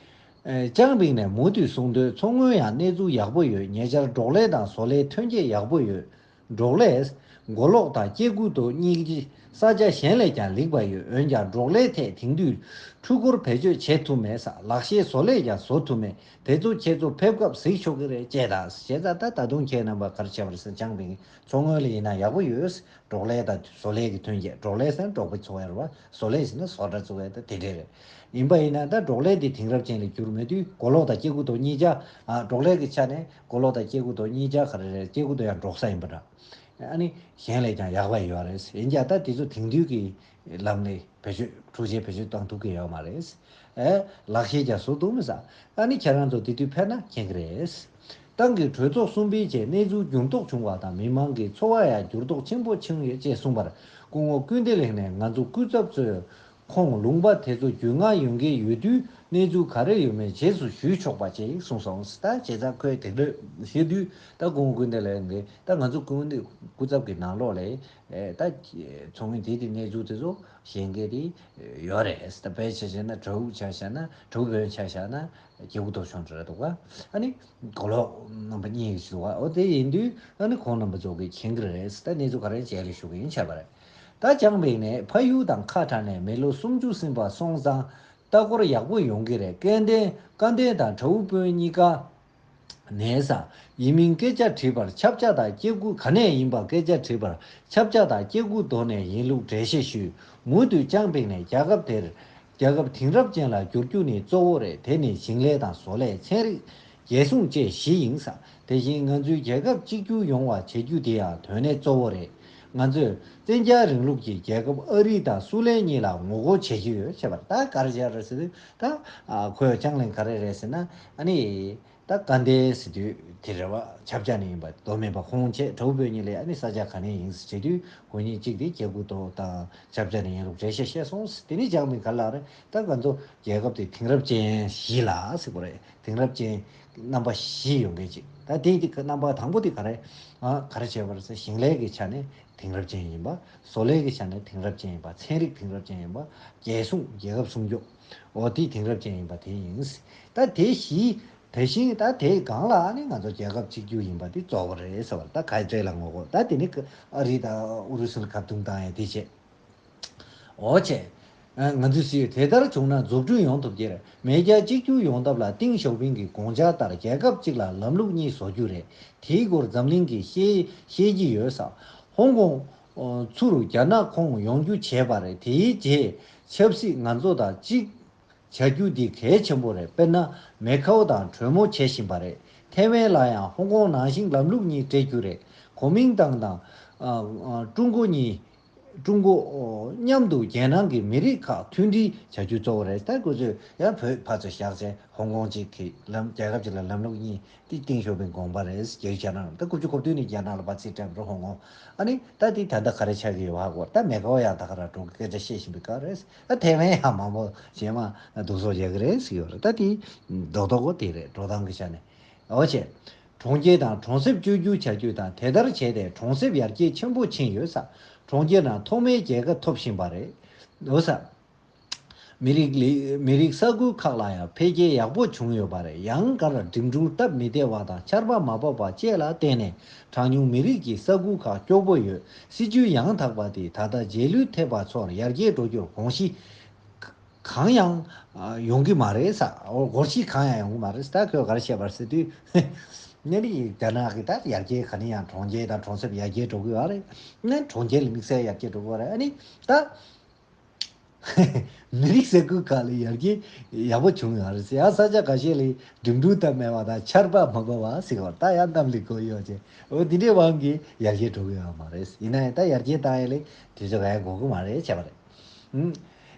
ཨེ་ཅང་པིང་ནས་མུ་མཐུད་གསུང་དོན་མཚོ་སྔོན་ཡང་གནས་ཚུལ་ཡག་པོ་ཡོད། ཉེ་ཆར་འབྲོག་ལས་དང་བཟོ་ལས་ཐོན་སྐྱེད་ཡག་པོ་ཡོད། འབྲོག་ལས། མགོ་ལོག་དང་སྐྱེ་རྒུ་མདོ་གཉིས་ཀྱི་ས་ཆ་གཞན་ལས་ཀྱང་ལེགས་པ་ཡོད། འོན་ཀྱང་འབྲོག་ལས་ཐད་དེང་དུས་འཕྲུལ་འཁོར་བེད་སྤྱོད་བྱེད་ཐུབ་མེད་ས། ལག་ཤེས་བཟོ་ལས་ཀྱང་བཟོ་ཐུབ་མེད། དེ་ཚོ་ཁྱེད་ཚོ་ཕེབས་སྐབས་གཟིགས་ཆོག་གི་རེད་ཅེས་དང་བྱས་ཙང་ད་ད་དུང་ཁྱེད་རྣམ་པ་ག་རེ་བྱས་པ་རེད་ཟེར་ཅང་པིང་མཚོ་སྔོན་ལ་ཡིན་ན་ཡག་པོ་ཡོད། འབྲོག་ལས་དང་བཟོ་ལས་ཀྱི་ཐོན་སྐྱེད་འབྲོག་ལས་ཟེར་ན་འབྲོག་པའི་འཚོ་བ་རེད་བ། བཟོ་ལས་ཟེར་ན་བཟོ་གྲྭ་བཙུགས་ཡས་ད་དེ་འདྲས་རེད། ཡིན་པ་ཡིན་ན་ད་འབྲོག་ལས་འདི་དེང་རབས་ཅན་ལ་འགྱུར་མེད་དུས་མགོ་ལོག་དང་སྐྱེ་རྒུ་མདོ་གཉིས་ཆ། ཨ་འབྲོག་ལས་ཀྱི་ཆ་ནས་མགོ་ལོག་དང་སྐྱེ་རྒུ་མདོ་གཉིས་ཆ་ག་རེ་རེད། སྐྱེ་རྒུ་མདོ་ཡང་འབྲོག་ས་ཡིན་པ་འདྲ། ཨ་ནི་གཞན་ལས་ཀྱང་ཡག་པ་ཡོད་རེད། ཡིན་ཀྱང་ད་དེ་ཚོ་དེང་དུས་ཀྱི་ལམ་ནས་བེད་སྤྱོད་འཕྲུལ་ཆས་བེད་སྤྱོད་གཏོང་ཐུབ་ཀྱི་ཡོད་མ་རེད། ཨེ་ལག་ཤེས་ཀྱང་བཟོ་ཐུབ་མི་ས། ཨ་ནི་ཁྱེད་རང་ཚོ་དེ་དུས་ཕེབས་ན་མཁྱེན་གྱི་རེད། ཏང་གི་གྲོས་ཚོགས་གསུམ་པའི་རྗེས་གནས་ཚུལ་འགྱུར་ལྡོག་བྱུང་བ་དང་མི་མང་གི་འཚོ་བ་ཡང་འགྱུར་ལྡོག་ཆེན་པོ་བྱུང་ཡོད་ཅེས་གསུངས་པར་སྐུ་ངོ་ཀུན་བདེ་གླིང་ནས་ང་ཚོ་སྐུ་ཚབ་ཚོས་ཁོང་ལུང་པ་དེ་ཚོ་རྒྱུས་མངའ་ཡོང་གི་ཡོད་དུས་གནས་ཚུལ་ག་རེ་ཡོད་མེད་རྗེས་སུ་ཞུས་ཆོག་པ་ཅིག་གསུངས་སོང་། ད་བྱས་ཙང་ཁོས་དེ་འདྲ་བཤད་དུས་ད་སྐུ་ངོ་ཀུན་བདེ་གླིང་གིས་ད་ང་ཚོ་སྐུ་ངོ་སྐུ་ཚབ་ཀྱི་ནང་ལོགས་ལ་ད་ཚོང་གི་དེ་དེ་གནས་ཚུལ་དེ་ཚོ་གཞན་གྱི་དེ་ཡོད་རེད། ད་དཔེ་ཆ་བཞག་ན་དྲ་འབུ་ཆ་བཞག་ན་དྲ་འབུ་བོན་ཆ་བཞག་ན་སྐྱེ་རྒུ་མདོ་ཆུང་འདྲ་འདུག་ག་ཨ་ནི་མགོ་ལོག་རྣམ་པ་གཉིས་ཀྱི་འདུག་ག་འོ་དེ་ཡིན་དུས་ཨ་ནི་ཁོང་རྣམ་པ་ཚོ་གིས་མཁྱེན་གྱི་རེད། ད་གནས་ཚུལ་ག་རེ་རྗེས་ལ་ཞུ་གི་ཡིན་བྱས་པ་རེད། ད་ཅང་པིང་ནས་ཕ་ཡུལ་དང་ཁ་བྲལ་ནས་མི་ལོ་སུམ་ཅུ་ཟིན་པ་སོང་ཙང་ལྟ་སྐོར་ཡག་པོ་ཡོང་གི་རེད། སྐལ་ལྡན་སྐལ་ལྡན་དང་དྲ་འབུ་དཔོན་གཉིས་ཀ་ནས་ས་ཡིན་མིན་སྐད་ཆ་དྲིས་པར་ཁྱབ་ཆ་དང་སྐྱེ་དགུ་ག་ནས་ཡིན་པ་སྐད་ཆ་དྲིས་པར་ཁྱབ་ཆ་དང་སྐྱེ་དགུ་དོ་ནས་ཡིན་ལུགས་འགྲེལ་བཤད་ཞུས། མུ་མཐུད་ཅང་པིང་ནས་རྒྱལ་ཁབ་དེར་རྒྱལ་ཁབ་དེང་རབས་ཅན་ལ་བསྒྱུར་རྒྱུ་ནི་གཙོ་བོ་རེད། དེ་ནི་ཞིང་ལས་དང་བཟོ་ལས་ཚན་རིག་རྒྱལ་སྲུང་བཅས་བཞི་ཡིན་ས། དེ་བཞིན་ང་ཚོའི་རྒྱལ་ཁབ་གཅིག་གྱུར་ཡོང་བ་བྱེད་རྒྱུ་དེ་ཡང་དོན་གནད་གཙོ་བོ་རེད། ང་ཚོས་བཙན་རྒྱལ་རིང་ལུགས་ཀྱི་རྒྱལ་ཁབ་ཨ་རི་དང་སུའུ་ལན་གཉིས་ལ་ངོ་རྒོལ་བྱེད་ཀྱི་ཡོད་ཅེས་པར། ད་ག་རེ་བྱས་རེད་ཟེར་དུས་ད་ཨ་ཁོས་ཅང་པིང་ག་རེ་རེད་ཟེར་ན། ཨ་ནི་ད་སྐལ་ལྡན་ཟེར་དུས་དེ་རེད་བ། ཆབ་ཆ་ནས་ཡིན་པ་དོ་མེད་པ་ཁོང་བྱས། དྲ་འབུ་དཔོན་གཉིས་ལས་ཨ་ནི་ས་ཆ་ག་ནས་ཡིན་ཟེར་བྱེད་དུས་ཁོ་གཉིས་གཅིག་དེ་སྐྱེ་དགུ་དོ་དང་ཆབ་ཆ་ནས་ཡིན་ལུགས་འགྲེལ་བཤད་བཤད་སོང་། དེ་ནི་ཅང་པིང་ག་ལ་རེད། ད་ང་ཚོ་རྒྱལ་ཁབ་དེ་དེང་རབས་ཅན་བཞི་ལ་ཟེར་དགོས་རེད། དེང་རབས་ཅན་རྣམ་པ་བཞི་ཡོང་མཁན་ཅིག་ད་དེ་དེ་རྣམ་པ་དང་པོ་དེ་ག་རེ། ཨ་ག་རེ་བྱས་པ་རེད་ཟེར། ཞིང་ལས་ཀྱི་ཆ་ནས་དེང་རབས་ཅན་ཡིན་པ། བཟོ་ལས་ཀྱི་ཆ་ནས་དེང་རབས་ཅན་ཡིན་པ། ཚན་རིག་དེང་རབས་ཅན་ཡིན་པ། རྒྱལ་སྲུང་རྒྱལ་ཁབ་སྲུང་སྐྱོབ། འོ་དེ་དེང་རབས་ཅན་ཡིན་པ་དེ་ཡིན། ད་དེ་བཞི་དེ་བཞིན་ད་དེའི་སྒང་ལ་ཨ་ནི་ང་ཚོ་རྒྱལ་ཁབ་གཅིག་གྱུར་ཡིན་པ་དེ་གཙོ་བོ་རེད་ཟེར་བ་རེད། ད་ག་རེ་ལ་ངོ་རྒོལ། ད་དེ་ནི་ཨ་རི་དང་ཨུ་རུ་སུ་ལ་ཁ་བརྡུང་བཏང་ཡ་དེ་བྱས། འོ་བྱས། ང་ཚོས་ཟེར་དེ་ལྟར་བྱུང་ན་འཛུགས་སྐྲུན་ཡོང་ཐུབ་ཀྱི་རེད། མེས་རྒྱལ་གཅིག་གྱུར་ཡོང་ཐབས་ལ་ཏིང་ཞའོ་ཕིང་གི་དགོངས་འཆར་ལྟར་རྒྱལ་ཁབ་གཅིག་ལ་ལམ་ལུགས་གཉིས་བཟོ་རྒྱུ་རེད། དེའི་སྐོར་འཛམ་གླིང་གིས་ཤེས་ཤེས་ཀྱི་ཡོད་ས། ཧོང་ཀོང་ཚུར་རྒྱ་ནག་ཁོངས་ཡོང་རྒྱུ་བྱས་པ་རེད། དེའི་རྗེས་ཆབ་སྲིད་ང་ཚོ་དང་གཅིག་བྱ་རྒྱུ་འདི་གལ་ཆེན་པོ་རེད། དཔེར་ན་མེ་ཁའོ་དང་གྲོས་མོལ་བྱེད་བཞིན་པ་རེད། ཐའེ་ཝན་ལ་ཡང་ཧོང་ཀོང་ནང་བཞིན་ལམ་ལུགས་གཉིས་སྤྲད་རྒྱུ་རེད། གོ་མིང་ཏང་དང་ཀྲུང་གོ་གཉིས། ཀྲུང་གོ་མཉམ་དུ་རྒྱལ་ནང་གི་མི་རིགས་ཁག་མཐུན་སྒྲིལ་བྱ་རྒྱུ་གཙོ་བོ་རེད། ད་ཁོ་ཚོས་ཡང་བོད་ཕར་ཚུར་བཞག་བྱས་ཧོང་ཀོང་གཅིག་གི་ལམ། རྒྱལ་ཁབ་གཅིག་ལ་ལམ་ལུགས་གཉིས། དེ་ཏིང་ཞའོ་ཕིང་དགོངས་པ་རེད། རྒྱལ་རྒྱ་ནག་ད་དགུ་བཅུ་གོ་བདུན་ནས་རྒྱ་ནག་ལ་ཕར་རྩིས་སྤྲད་འགྲོ་ཧོང་ཀོང་། ཨ་ནི་ད་དེ་ད་ལྟ་ག་རེ་ཆགས་ཀྱི་ཡོད་ཧ་གོ། ད་མེ་ཁའོ་ཡང་ད་ག་ར་འགྲོ་གི་སྐད་ཆ་བཤད་བཞིན་པའི་སྐབས་རེད། ད་ཐའེ་ཝན་ཡང་མང་པོ་རྗེས་མ་སྡུག་སོག་རྒྱག་གི་རེད་ཟེར་གྱི་ཡོད་རེད། ད་དེ་རྡོག་རྡོག་གོ་དེ་རེད། འགྲོ་སྟངས་ཀྱི་ཆ་ནས། འོ་བྱས། གྲོང་ཁྱེར་དང་གྲོང་གསེབ་བཅོས་བསྒྱུར་བྱ་རྒྱུ་དང་། དེ་ལྟར་བྱས་ཏེ་གྲོང་གསེབ་ཡར་རྒྱས་ཆེན་པོ་ཕྱིན་ཡོད་ས། གྲོང་ཁྱེར་ནང་ཐོག་མའི་རྒྱལ་ཁ་ཐོབ་བཞིན་པ་རེད། འོ་ས། མི་རིགས་ལི་མི་རིགས་ས་ཁུལ་ཁག་ལ་ཡང་འཕེལ་རྒྱས་ཡག་པོ་བྱུང་ཡོད་པ་རེད། ཡང་སྒར་འགྲིམ་འགྲུལ་སྟབས་མི་བདེ་བ་དང་ཆར་པ་མ་བབས་པ་བཅས་ལ་བརྟེན་ནས་གྲངས་ཉུང་མི་རིགས་ཀྱི་ས་ཁུལ་ཁག་སྐྱོ་པོ་ཡོད། སྲིད་ཇུས་ཡང་དག་པ་དེས་ད་ལྟ་རྗེས་ལུས་ཐེབས་པ་ཚོར་ཡར་རྒྱས་འགྲོ་རྒྱུར་དགོངས་གཞི་གང་ཡང་ཡོང་གི་མ་རེད་ས། འོ་སྒོར་གཞི་གང་ཡང་ཡོང་གི་མ་རེད་ས། ད་ཁོས་ག་རེ་བཤད་པ་རེད་ཟེར་དུས། ཉེ་རིགས་རྒྱ་ནག་གི་ད་ཡར་རྒྱས་ག་ནས་ཡང་གྲོང་ཁྱེར་དང་གྲོང་གསེབ་ཡར་རྒྱས་འགྲོ་གི་ཡོད་རེད། ནས་གྲོང་ཁྱེར་ལ་དམིགས་བསལ་ཡར་རྒྱས་འགྲོ་གི་ཡོད་རེད། ཨ་ནི་ད་མི་རིགས་ས་ཁུལ་ཁག་ལ་ཡར་རྒྱས་ཡག་པོ་བྱུང་ཡོད་རེད་ཟེར། ཡང་ས་ཆ་ཁ་ཤས་ལ་འགྲིམ་འགྲུལ་སྟབས་མེད་པ་དང་ཆར་པ་མ་བབས་པ་ཟེར་བ་ད་ཡང་གནམ་ལ་གོ་ཡོད་ཅེས། འོ་འདི་འདྲའི་དབང་གིས་ཡར་རྒྱས་འགྲོ་གི་ཡོད་མ་རེད། ཡིན་ན་ཡང་ད་ཡར་རྒྱས་བཏང་ཡས་ལ་དུས་ཚོད་ག་ཡང་འགོར་གི་མ་རེད་བྱས་པ་རེད།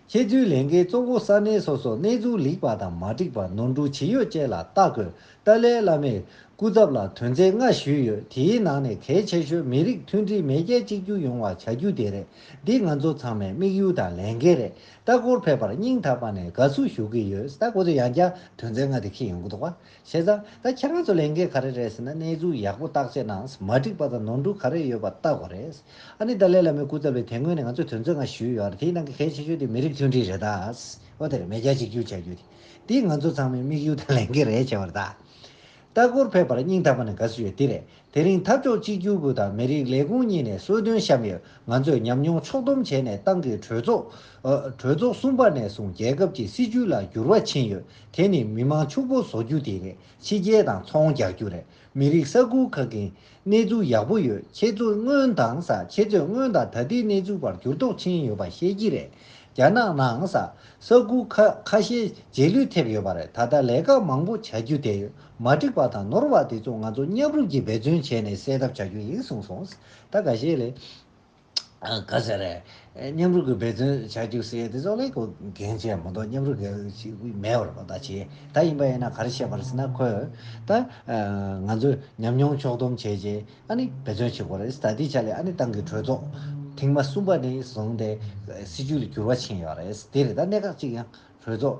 ཁྱེད་ཚོའི་ལས་འགན་གཙོ་བོ་ས་གནས་སོ་སོར་གནས་ཚུལ་ལེགས་པ་དང་མ་འགྲིག་པ་ནོར་འཁྲུལ་ཇི་ཡོད་བཅས་ལ་ལྟ་དགོས། ཏཱ་ལའི་བླ་མས་སྐུ་ཚབ་ལ་དོན་ཚན་ལྔ་ཞུས་ཡོད། དེའི་ནང་ནས་གལ་ཆེ་ཤོས་མི་རིགས་མཐུན་སྒྲིལ་མེས་རྒྱལ་གཅིག་གྱུར་ཡོང་བ་བྱ་རྒྱུ་དེ་རེད། འདི་ང་ཚོ་ཚང་མའི་དམིགས་ཡུལ་དང་ལས་འགན་རེད། ལྟ་སྐོར་ཕེབས་པར་སྙིང་ཐག་པ་ནས་དགའ་བསུ་ཞུ་གི་ཡོད། ད་ཁོ་ཚོས་ཡང་བསྐྱར་དོན་ཚན་ལྔ་དེ་འཁྱེར་ཡོང་གི་འདུག་བ། བྱས་ཙང་ད་ཁྱེད་རང་ཚོ་ལས་འགན་ག་རེ་རེད་ཟེར་ན། གནས་ཚུལ་ཡག་པོ་བརྟག་དཔྱད་གནང་། མ་འགྲིག་པ་དང་ནོར་འཁྲུལ་ག་རེ་ཡོད་པ་བལྟ་དགོས་རེད། ཨ་ནི་ཏཱ་ལའི་བླ་མའི་སྐུ་ཚབ་ལས་དེ་སྔོན་ནས་ང་ཚོས་དོན་ཚན་ལྔ་ཞུས་ཡོད་རེད། དེའི་ནང་གི་གལ་ཆེ་ཤོས་དེ་མི་རིགས་མཐུན་སྒྲིལ་རེད་ད། འོ་དེ་རེད། མེས་རྒྱལ་གཅིག་གྱུར་བྱ་རྒྱུ་དེ། དེ་ང་ཚོ་ཚང་མའི་དམིགས་ཡུལ་དང་ལས་འགན་རེད་བྱས་པ་རེད་ད། ལྟ་སྐོར་ཕེབས་པར་སྙིང་ཐག་པ་ནས་དགའ་བསུ་ཡོད། དེ་རེད། དེ་རིང་འཐབ་ཕྱོགས་གཅིག་གྱུར་པུའུ་དང་མི་རིགས་ལས་ཁུངས་གཉིས་ནས་གསོལ་སྟོན་བཤམས་ཡོད། ང་ཚོས་ཉམས་མྱོང་ཕྱོགས་བསྡོམས་བྱས་ནས་ཏང་གི་གྲོས་ཚོགས་ཨ་གྲོས་ཚོགས་གསུམ་པ་ནས་བཟུང་རྒྱལ་ཁབ་ཀྱི་སྲིད་ཇུས་ལ་འགྱུར་བ་ཕྱིན་ཡོད། དེ་ནི་མི་དམངས་ཕྱུག་པོ་བཟོ་རྒྱུ་དེ་རེད། ཕྱི་རྒྱལ་དང་ཚོང་རྒྱག་རྒྱུ་རེད། མི་རིགས་ས་ཁུལ་ཁག་གི་གནས་ཚུལ་ཡག་པོ་ཡོད། ཁྱེད་ཚོས་སྔོན་དང་ས། ཁྱེད་ཚོས་སྔོན་དང་ད་ལྟའི་གནས་ཚུལ་བར་འགྱུར་ལྡོག་ཕྱིན་ཡོད་པ་ཤེས་ཀྱི་རེད། རྒྱ་ནག་ནང་ས་ས་ཁུལ་ཁ་ཁ་ཤས་རྗེས་ལུས་ཐེབས་ཡོད་པ་རེད། ད་ལྟ་ལས་ཀ་མང་པོ་བྱ་རྒྱུ་དེ་ཡོད། མ་འགྲིག་པ་དང་ནོར་བ་དེ་ཚོ་ང་ཚོ་མཉམ་རུབ་ཀྱིས་འབད་བརྩོན་བྱས་ནས་སེལ་ཐབས་བྱ་རྒྱུ་ཡིན་གསུངས་སོང་། ད་འགའ་ཤས་ལས། ཨ་ག་ཟེར་རེད། མཉམ་རུབ་ཀྱིས་འབད་བརྩོན་བྱ་རྒྱུ་ཟེར་དེ་ཚོ་ལས་ཁོ་འགན་ཆེ་མ་གཏོགས་མཉམ་རུབ་ཀྱི་ཞིག་མེད་པར་པ་ད་བྱས། ད་ཡིན་པ་ཡིན་ན་ག་རེ་བཤད་པ་རེད་ཟེར་ན། ཁོས་ད་ང་ཚོས་ཉམས་མྱོང་ཕྱོགས་བསྡོམས་བྱས་རྗེས་ཨ་ནི་འབད་བརྩོན་བྱེད་དགོས་རེད། ད་ལྟའི་ཆ་ལ་ཨ་ནི་ཏང་གི་གྲོས་ཚོགས་ཐེངས་མ་གསུམ་པ་ནས་བཟུང་སྟེ་སྲིད་ཇུས་ལ་འགྱུར་བ་ཕྱིན་ཡོད་རེད། དེ་རེད། ད་གནད་འགག་ཅིག་ཡང་གྲོས་ཚོགས་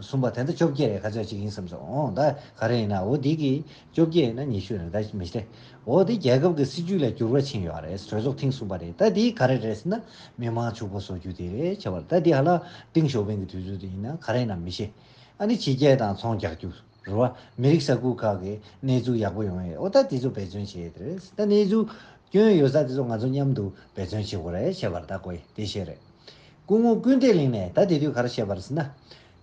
གསུམ་པ་དེ་འདྲ་བཅོ་བརྒྱད་རེད། ག་ཚོད་ཅིག་ཡིན་བསམ་སོང་། འོང་ད་ག་རེ་ཡིན་ན། འོ་འདི་གི་བཅོ་བརྒྱད་ཡིན་ན་ཉི་ཤུ་རེད། ད་མི་ཤེས། འོ་འདི་རྒྱལ་ཁབ་ཀྱི་སྲིད་ཇུས་ལ་འགྱུར་བ་ཕྱིན་ཡོད་རེད། གྲོས་ཚོགས་ཐེངས་གསུམ་པ་རེད། ད་འདི་ག་རེ་རེད་ཟེར་ན་མི་དམངས་ཕྱུག་པོ་བཟོ་རྒྱུ་དེ་རེད་བྱས་པ་རེད། ད་འདི་ཧ་ལ་ཏིང་ཞའོ་ཕིང་གི་དུས་ཚོད་དེ་ཡིན་ན་ག་རེ་ཡིན་ན་མི་ཤེས། ཨ་ནི་ཕྱི་རྒྱལ་དང་ཚོང་རྒྱག་རྒྱུ་རེད་བ། མི་རིགས་ས་ཁུལ་ཁག་གི་གནས་ཚུལ་ཡག་པོ་ཡོང་ཡས། འོ་ད་དེ་ཚོ་འབད་བརྩོན་བྱེད་ཡས་དེ་རེད། ད་གནས་ཚུལ་ སྐྱོན་ཡོད་ས་དེ་ཚོ་ང་ཚོ་མཉམ་དུ་འབད་བརྩོན་བྱེད་དགོས་རེད་བཤད་པར་ད་གོ་ཡི་དེ་བཤད་རེད། སྐུ་ངོ་ཀུན་བདེ་གླིང་ནས་ད་དེ་དུས་ག་རེ་བཤད་པ་རེད་ཟེར་ན།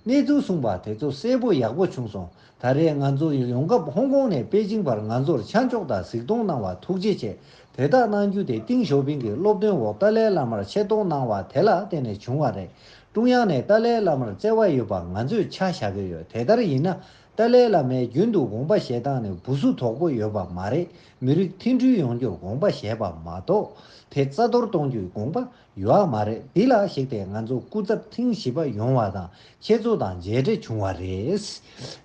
གནས་ཚུལ་གསུངས་པ་དེ་ཚོ་གསལ་པོ་ཡག་པོ་བྱུང་སོང་། ད་རེས་ང་ཚོ་ཡོང་སྐབས་ཧོང་ཀོང་ནས་པེ་ཅིང་བར་ང་ཚོར་ཆ་འཇོག་དང་གཟིགས་མཐོང་གནང་བ་ཐུགས་རྗེ་ཆེ། དེ་དག་གནང་རྒྱུ་དེ་ཏིང་ཞའོ་ཕིང་གི་སློབ་སྟོན་འོག་ཏཱ་ལའི་བླ་མར་ཆེ་མཐོང་གནང་བ་དེ་ལ་བརྟེན་ནས་བྱུང་བ་རེད། ཀྲུང་དབྱང་ནས་ཏཱ་ལའི་བླ་མར་བརྩེ་བ་ཡོད་པ་ང་ཚོས་ཆ་བཞག་གི་ཡོད། དེ་ལྟར་ཡིན་ན་ཏཱ་ལའི་བླ་མས་རྒྱུན་དུ་དགོངས་པ་བཞེས་སྟངས་ནི་སྦུ་སུ་དོག་པོ་ཡོད་པ་མ་རེད། མི་རིགས་མཐུན་སྒྲིལ་ཡོང་རྒྱུར་དགོངས་པ་བཞེས་པ་མ་གཏོགས་དེ་རྩ་གཏོར་གཏོང་རྒྱུའི་དགོངས་པ་ཡོད་མ་རེད། འདི་ལ་གཞིགས་ཏེ་ང་ཚོ་སྐུ་ཚབ་ཐེངས་བཞི་པ་ཡོང་བ་དང་ཁྱེད་ཚོ་དང་མཇལ་འཕྲད་བྱུང་བ་རེད།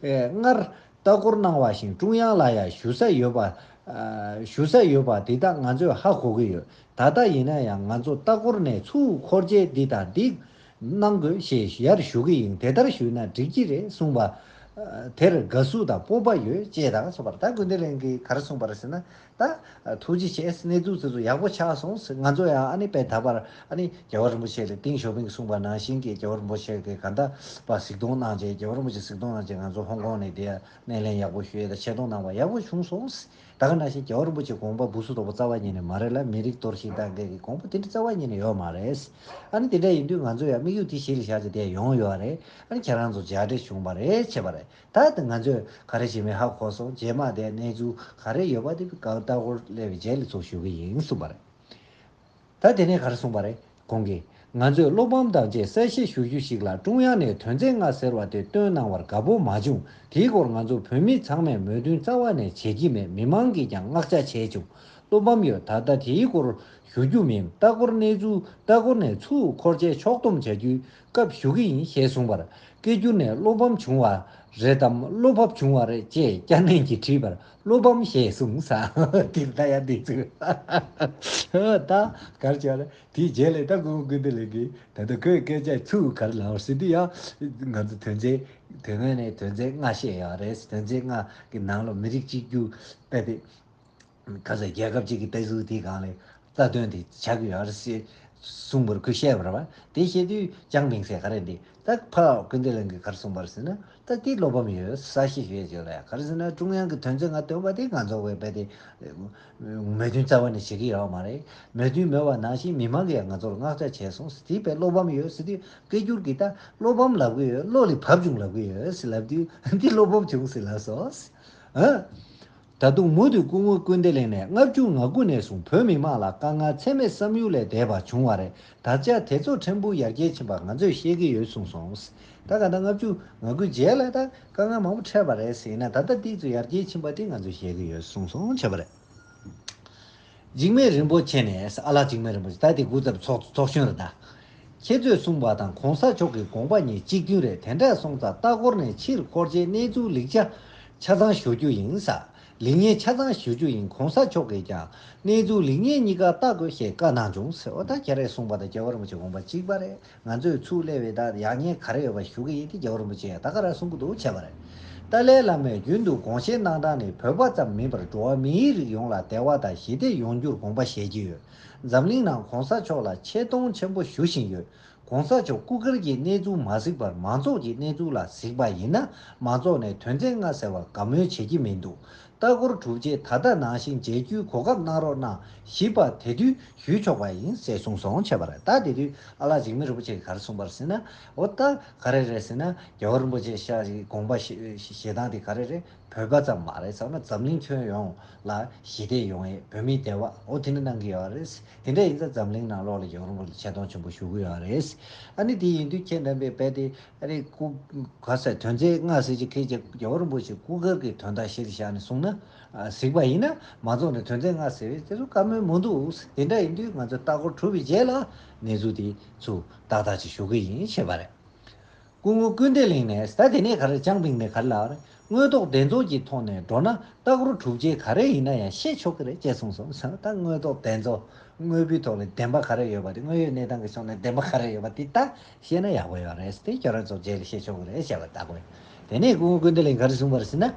ཨེ་སྔར་ལྟ་སྐོར་གནང་བ་བཞིན་ཀྲུང་དབྱང་ལ་ཡང་ཞུ་ས་ཡོད་པ། ཨ་ཞུ་ས་ཡོད་པ་འདི་དག་ང་ཚོས་ཧ་གོ་གི་ཡོད། ད་ལྟ་ཡིན་ན་ཡང་ང་ཚོ་ལྟ་སྐོར་ནས་ཚུར་འཁོར་རྗེས་འདི་དང་འདི་གནང་དགོས་ཞེས་ཡར་ཞུ་གི་ཡིན། དེ་ལྟར་ཞུས་ན་འགྲིག་གི་རེད་གསུངས་པ། ཨ་དེར་དགའ་བསུ་དང་སྤོབས་པ་ཡོད་ཅེས་དང་སོགས་པར་ད་ཀུན་བདེ་གླིང་གིས་ག་རེ་གསུངས་པ་རེད་ཟེར་ན། ད་ཐུགས་རྗེ་ཆེ། གནས་ཚུལ་དེ་ཚོ་ཡག་པོ་ཆགས་སོང་ཟེར། ང་ཚོ་ཡང་ཨ་ནི་དཔེ་ད་བར་ཨ་ནི་རྒྱལ་བ་རིན་པོ་ཆེ་ལ་ཏིང་ཞའོ་ཕིང་གིས་གསུངས་པ་ནང་བཞིན་གྱི་རྒྱལ་བ་རིན་པོ་ཆེ་གིས་ག་འདྲ་པ་གཟིགས་མཐོང་གནང་རྗེས་རྒྱལ་བ་རིན་པོ་ཆེ་གཟིགས་མཐོང་གནང་རྗེས་ང་ཚོ་ཧོང་ཀོང་ནས་དེ་ཡང་སྣེ་ལེན་ཡག་པོ་ཞུས་དང་ཆེ་མཐོང་གནང་བ་ཡག་པོ་བྱུང་སོང་ཟེར། ད་ག་ནང་བཞིན་རྒྱལ་བ་རིན་པོ་ཆེ་དགོངས་པ་སྦུ་སུ་དོག་པོ་རྩ་བ་ཉིད་ནས་མ་རེད་ལ། མི་རིགས་གཏོར་བཤིག་བཏང་མཁན་གྱི་དགོངས་པ་དེ་འདྲ་རྩ་བ་ཉིད་ནས་ཡོད་མ་རེད། ཨ་ནི་དེ་འདྲ་ཡིན་དུས་ང་ཚོ་ཡང་དམིགས་ཡུལ་དེ་གཞི་ལ་བཞག་བྱས་དེ་ཡོང་ཡོད་རེད། ཨ་ནི་ཁྱེད་རང་ཚོ་མཇལ་འཕྲད་བྱུང་བ་རེད་བྱས་པ་རེད། ད་ང་ཚོས་ག་རེ་བྱེད་མིན་ཧ་གོ་སོང་། རྗེས་མ་དེ་གནས་ཚུལ་ག་རེ་ཡོད་པ་དེ་གང་ལྟ་བུར་སླེབས་པའི་རྗེས་ལ་ཚོགས་ཞུ་གི་ཡིན་གསུངས་པ་རེད། ད་དེ་ནས་ག་རེ་གསུངས་པ་རེད། ཁོང་གིས་ང་ཚོས་བློ་ཕམ་དང་བཅས་གསལ་བཤད་ཞུ་རྒྱུ་ཞིག་ལ་ཀྲུང་དབྱང་ནས་དོན་ཚན་ལྔ་ཟེར་བ་དེ་བཏོན་གནང་བར་དགའ་པོ་མ་བྱུང་། དེའི་སྐོར་ང་ཚོ་བོད་མི་ཚང་མས་མོས་མཐུན་རྩ་བ་ནས་བྱེད་ཀྱི་མེད། མི་མང་གིས་ཀྱང་མངགས་ཆ་བྱས་བྱུང་། བློ་ཕམ་ཡོད། ད་ལྟ་དེའི་སྐོར་ཞུ་རྒྱུ་མིན། ལྟ་སྐོར་གནས་ཚུལ་ལྟ་སྐོར་ནས་ཚུར་འཁོར་རྗེས་ཕྱོགས་བསྡོམས་བྱ་རྒྱུའི་སྐབས་ཞུ་གི་ཡིན་ཞེས་གསུངས་པར། སྐད་སྒྱུར་ནས་བློ་ཕམ་བྱུང་བ་རེད་དམ། བློ་ཕམ་བྱུང་བ་རེད་ཅེས་སྐྱ་རེངས་ཀྱིས་དྲིས་པར། བློ་ཕམ་ཞེས་གསུངས་ས། དེ་ལྟ་ཡ་འདི་ཚོས། ད་གར་བྱས་རེད། དེའི་རྗེས་ལ་ད་ཀུན་ཀུན་བདེ་ལགས་ཀྱིས་ད་ལྟ་ཁོས་སྐད་ཆ་ཚུར་གར་ལངས་ཟེར་དུས་ཡང་ང་ཚོ་དོན་ཚན་དོན་དངོས་ནས་དོན་ཚན་ལྔ་བཤད་ཡོད་རེད། དོན་ཚན་ལྔ་གི་ནང་ལ་མི་རིགས་གཅིག་གྱུར་དཔེ་དེ། ག་ཚོད་རྒྱལ་ཁབ་ཅིག་གི་ལྟ་ཚུལ་དེའི་སྒང་ལ་རྩ་དོན་དེ་ཆགས་ཀྱི་ཡོད་རེད་ཟེར་གསུངས་པར་ཁོས་བཤད་པ་རེད་པ། དེ་བཤད་དུས་ཅང་མིང་ཟེར་ག་རེ་འདི་ད་ཕ་ཀུན་བདེ་ལགས་ཀྱིས་ག་རེ་གསུངས་པ་རེད་ཟེར་ན། ད་དེ་བློ་ཕམ་ཡོད། གསལ་བཤད་ཞུ་ཡས་ཅིག་ལ་ཡ་ག་རེ་ཟེར་ན། ཀྲུང་དབྱང་གི་དོན་ཚན་ལྔ་བཏོན་པ་དེ་ང་ཚོ་བས་རྦད་དེ་མོས་མཐུན་རྩ་བ་ནས་བྱེད་ཀྱི་ཡོད་མ་རེད། མོས་མཐུན་མེད་པ་ནང་བཞིན་མི་མང་གིས་ཡང་ང་ཚོར་མངགས་ཆ་བྱས་སོང་ཟེར། དེ་བས་བློ་ཕམ་ཡོད་ཟེར་དུས་སྐད་སྒྱུར་གྱིས་ད་བློ་ཕམ་ལབ་ཀྱི་ཡོད། བློ་ལས་བབ་བྱུང་ལབ་ཀྱི་ཡོད་ཟེར་ལབ་དུས་འདི་བློ་ཕམ་བྱུང་ཟེར་ལབ་སོང་། ཨ། ད་དུང་མུ་མཐུད་སྐུ་ངོ་ཀུན་བདེ་གླིང་ནས་ལྔ་བཅུ་ང་དགུ་ནས་བཟུང་བོད་མི་མང་ལ་དཀའ་ངལ་ཚད་མེད་བསམ་ཡུལ་ལས་འདས་པ་བྱུང་བ་རེད། ད་ཆ་དེ་ཚོ་ཕྲན་བུ་ཡར་རྒྱས་ཕྱིན་པ་ང་ཚོས་ཤེས་ཀྱི་ཡོད་གསུངས་སོང་། ད་ག་ད་ལྔ་བཅུ་ང་དགུ་རྗེས་ལ་ད་དཀའ་ངལ་མང་པོ་འཕྲད་པ་རེད་ཟེར་ན། ད་ལྟ་ཏིག་ཙམ་ཡར་རྒྱས་ཕྱིན་པ་དེ་ང་ཚོས་ཤེས་ཀྱི་ཡོད་གསུངས་སོང་བྱས་པ་རེད། འཇིགས་མེད་རིན་པོ་ཆེ་ནས། ཨ་ལགས་འཇིགས་མེད་རིན་པོ་ཆེ་ད་དེ་སྐུ་ཚབ་ཚོགས་ཚོགས་གཞོན་རེད་ད། ཁྱེད་ཚོས་གསུངས་པ་དང་གོང་ས་མཆོག་གི་དགོངས་པ་གཉིས་གཅིག་མཐུན་རེད། དེ་འདྲ་སོང་ཙང་ལྟ་སྐོར་ནས་ཕྱིར་འཁོར་རྗེས་གནས་ཚུལ་ལེགས་ཆ་ཆ་ཚང་ཞུ་རྒྱུ་ཡིན་ས། ལེགས་ཉེས་ཆ་ཚང་ཞུ་རྒྱུ་ཡིན། གོང་ས་མཆོག་གིས་ཀྱང་གནས་ཚུལ་ལེགས་ཉེས་གཉིས་ཀ་ལྟ་དགོས་ཞེས་བཀའ་གནང་བྱུང་ཟེར། འོ་ད་ཁྱེད་རས་གསུངས་པ་དང་རྒྱལ་བ་རིན་པོ་ཆེ་དགོངས་པ་གཅིག་པ་རེད། ང་ཚོས་ཚུར་སླེབས་པའི་ད་ཡག་ཉེས་ག་རེ་ཡོད་པ་ཞུ་གི་ཡིན་ཏེ་རྒྱལ་བ་རིན་པོ་ཆེ་ཡང་ད་ག་རང་གསུང་གི་འདུག་བྱས་པ་རེད། ཏཱ་ལའི་བླ་མས་རྒྱུན་དུ་དགོངས་བཞེས་གནང་སྟངས་ནི་བོད་པ་ཙམ་མིན་པར་འགྲོ་བ་མིའི་རིགས་ཡོངས་ལ་བདེ་བ་དང་ཞི་བདེ་ཡོང་རྒྱུར་དགོངས་པ་བཞེས་ཀྱི་ཡོད། འཛམ་གླིང་ནང་གོང་ས་མཆོག་ལ་ཆེ་མཐོང་ཆེན་པོ་ཞུ་བཞིན་ཡོད། གོང་ས་མཆོག་སྐུ་སྒེར་གྱི་གནས་ཚུལ་མ་གཟིགས་པར་མང་ཚོགས་ཀྱི་གནས་ཚུལ་ལ་གཟིགས་པ་ཡིན་ན། མང་ཚོགས་ནས་དོན་ཚན་ལྔ་ཟེར་བར་དགའ་མོས་བྱེད་ཀྱི་མི་འདུག་ལྟ་སྐོར་གྲུབ་རྗེས་ད་ལྟ་ནང་བཞིན་མཇལ་རྒྱུའི་གོ་སྐབས་གནང་རོགས་གནང་། ཞིབ་པ་དེ་དུས་ཞུས་ཆོག་པ་ཡིན་ཞེས་གསུངས་སོང་བྱས་པ་རེད། ད་དེ་དུས་ཨ་ལགས་འཇིགས་མེད་རིན་པོ་ཆེ་གིས་ག་རེ་གསུངས་པ་རེད་ཟེར་ན། འོ་ད་ག་རེ་རེད་ཟེར་ན། རྒྱལ་བ་རིན་པོ་ཆེ་ཤག་གི་དགོངས་པ་བཞེས་བཞེས་སྟངས་དེ་ག་རེ་རེད། བོད་པ་ཙམ་མ་རེད་ཟེར་ན་འཛམ་གླིང་ཁྱོན་ཡོངས་ལ་ཞི་བདེ་ཡོང་ཡས། བོད་མིའི་བདེ་བ། འོ་དེ་འདྲ་གནང་གི་ཡོད་རེད། དེ་འདྲ་ཡིན་ཙང་འཛམ་གླིང་ནང་ལོགས་ལ་རྒྱལ་བ་རིན་པོ་ཆེ་ཆེ་མཐོང་ཆེན་པོ་ཞུ་གི་ཡོད་རེད། ཨ་ནི་དེ་ཡིན་དུས་ཁྱེད་རྣམ་པས་རྦད་དེ་ཨ་རེ་སྐུ་ག་ས་དོན་ཚན་ལྔ་ཟེར་གྱི་ཁྱེད་ཀྱི་རྒྱལ་བ་རིན་པོ་ཆེ་སྐུ་སྒེར་གྱི་དོན་དག་གཞིར་བཞག་ནས་གསུངས་ན། ཨ་གཟིགས་པ་ཡིན་ན་མང་ཚོགས་ནས་དོན་ཚན་ལྔ་ཟེར་བས་དེ་ཚོ་བཀའ་མོལ་མི་འདུག་དེ་འདྲ་ཡིན་དུས་ང་ཚོ་ལྟ་སྐོར་གྲུབ་པའི་རྗེས་ལ་གནས་ཚུལ་དེ་ཚུར་ཏག་ཏག་ཅིག་ཞུ་གི་ཡིན་བྱས་པ་རེད། སྐུ་ངོ་ཀུན་བདེ་གླིང་ནས་ད་དེ་ནས་ག་རེ་ཅང་པིང་ནས་ག་རེ་ལབ་རེད། དངོས་ཐོག་བདེན་འཚོལ་གྱི་ཐོག་ནས་འགྲོ་ན་ལྟ་སྐོར་གྲུབ་རྗེས་ག་རེ་ཡིན་ན་ཡང་ཤེས་ཆོག་གི་རེད་ཅེས་གསུངས་སོང་། ད་དངོས་ཐོག་བདེན་འཚོལ། དངོས་པོའི་ཐོག་ནས་བདེན་པ་ག་རེ་ཡོད་པ་དེ། དངོས་ཡོད་གནས་སྟངས་ཀྱི་ཕྱོགས་ནས་བདེན་པ་ག་རེ་ཡོད་པ་དེ་ད་ཤེས་ན་ཡག་པོ་ཡོད་རེད་དེ། ཁྱོད་རང་ཚོ་རྗེས་ལ་ཤེས་ཆོག་གི་རེད་བཤད་པ་ལྟ་དགོས། དེ་ནས་སྐུ་ངོ་ཀུན་བདེ་གླིང་ག་རེ་གསུངས་པ་རེད་ཟེར་ན།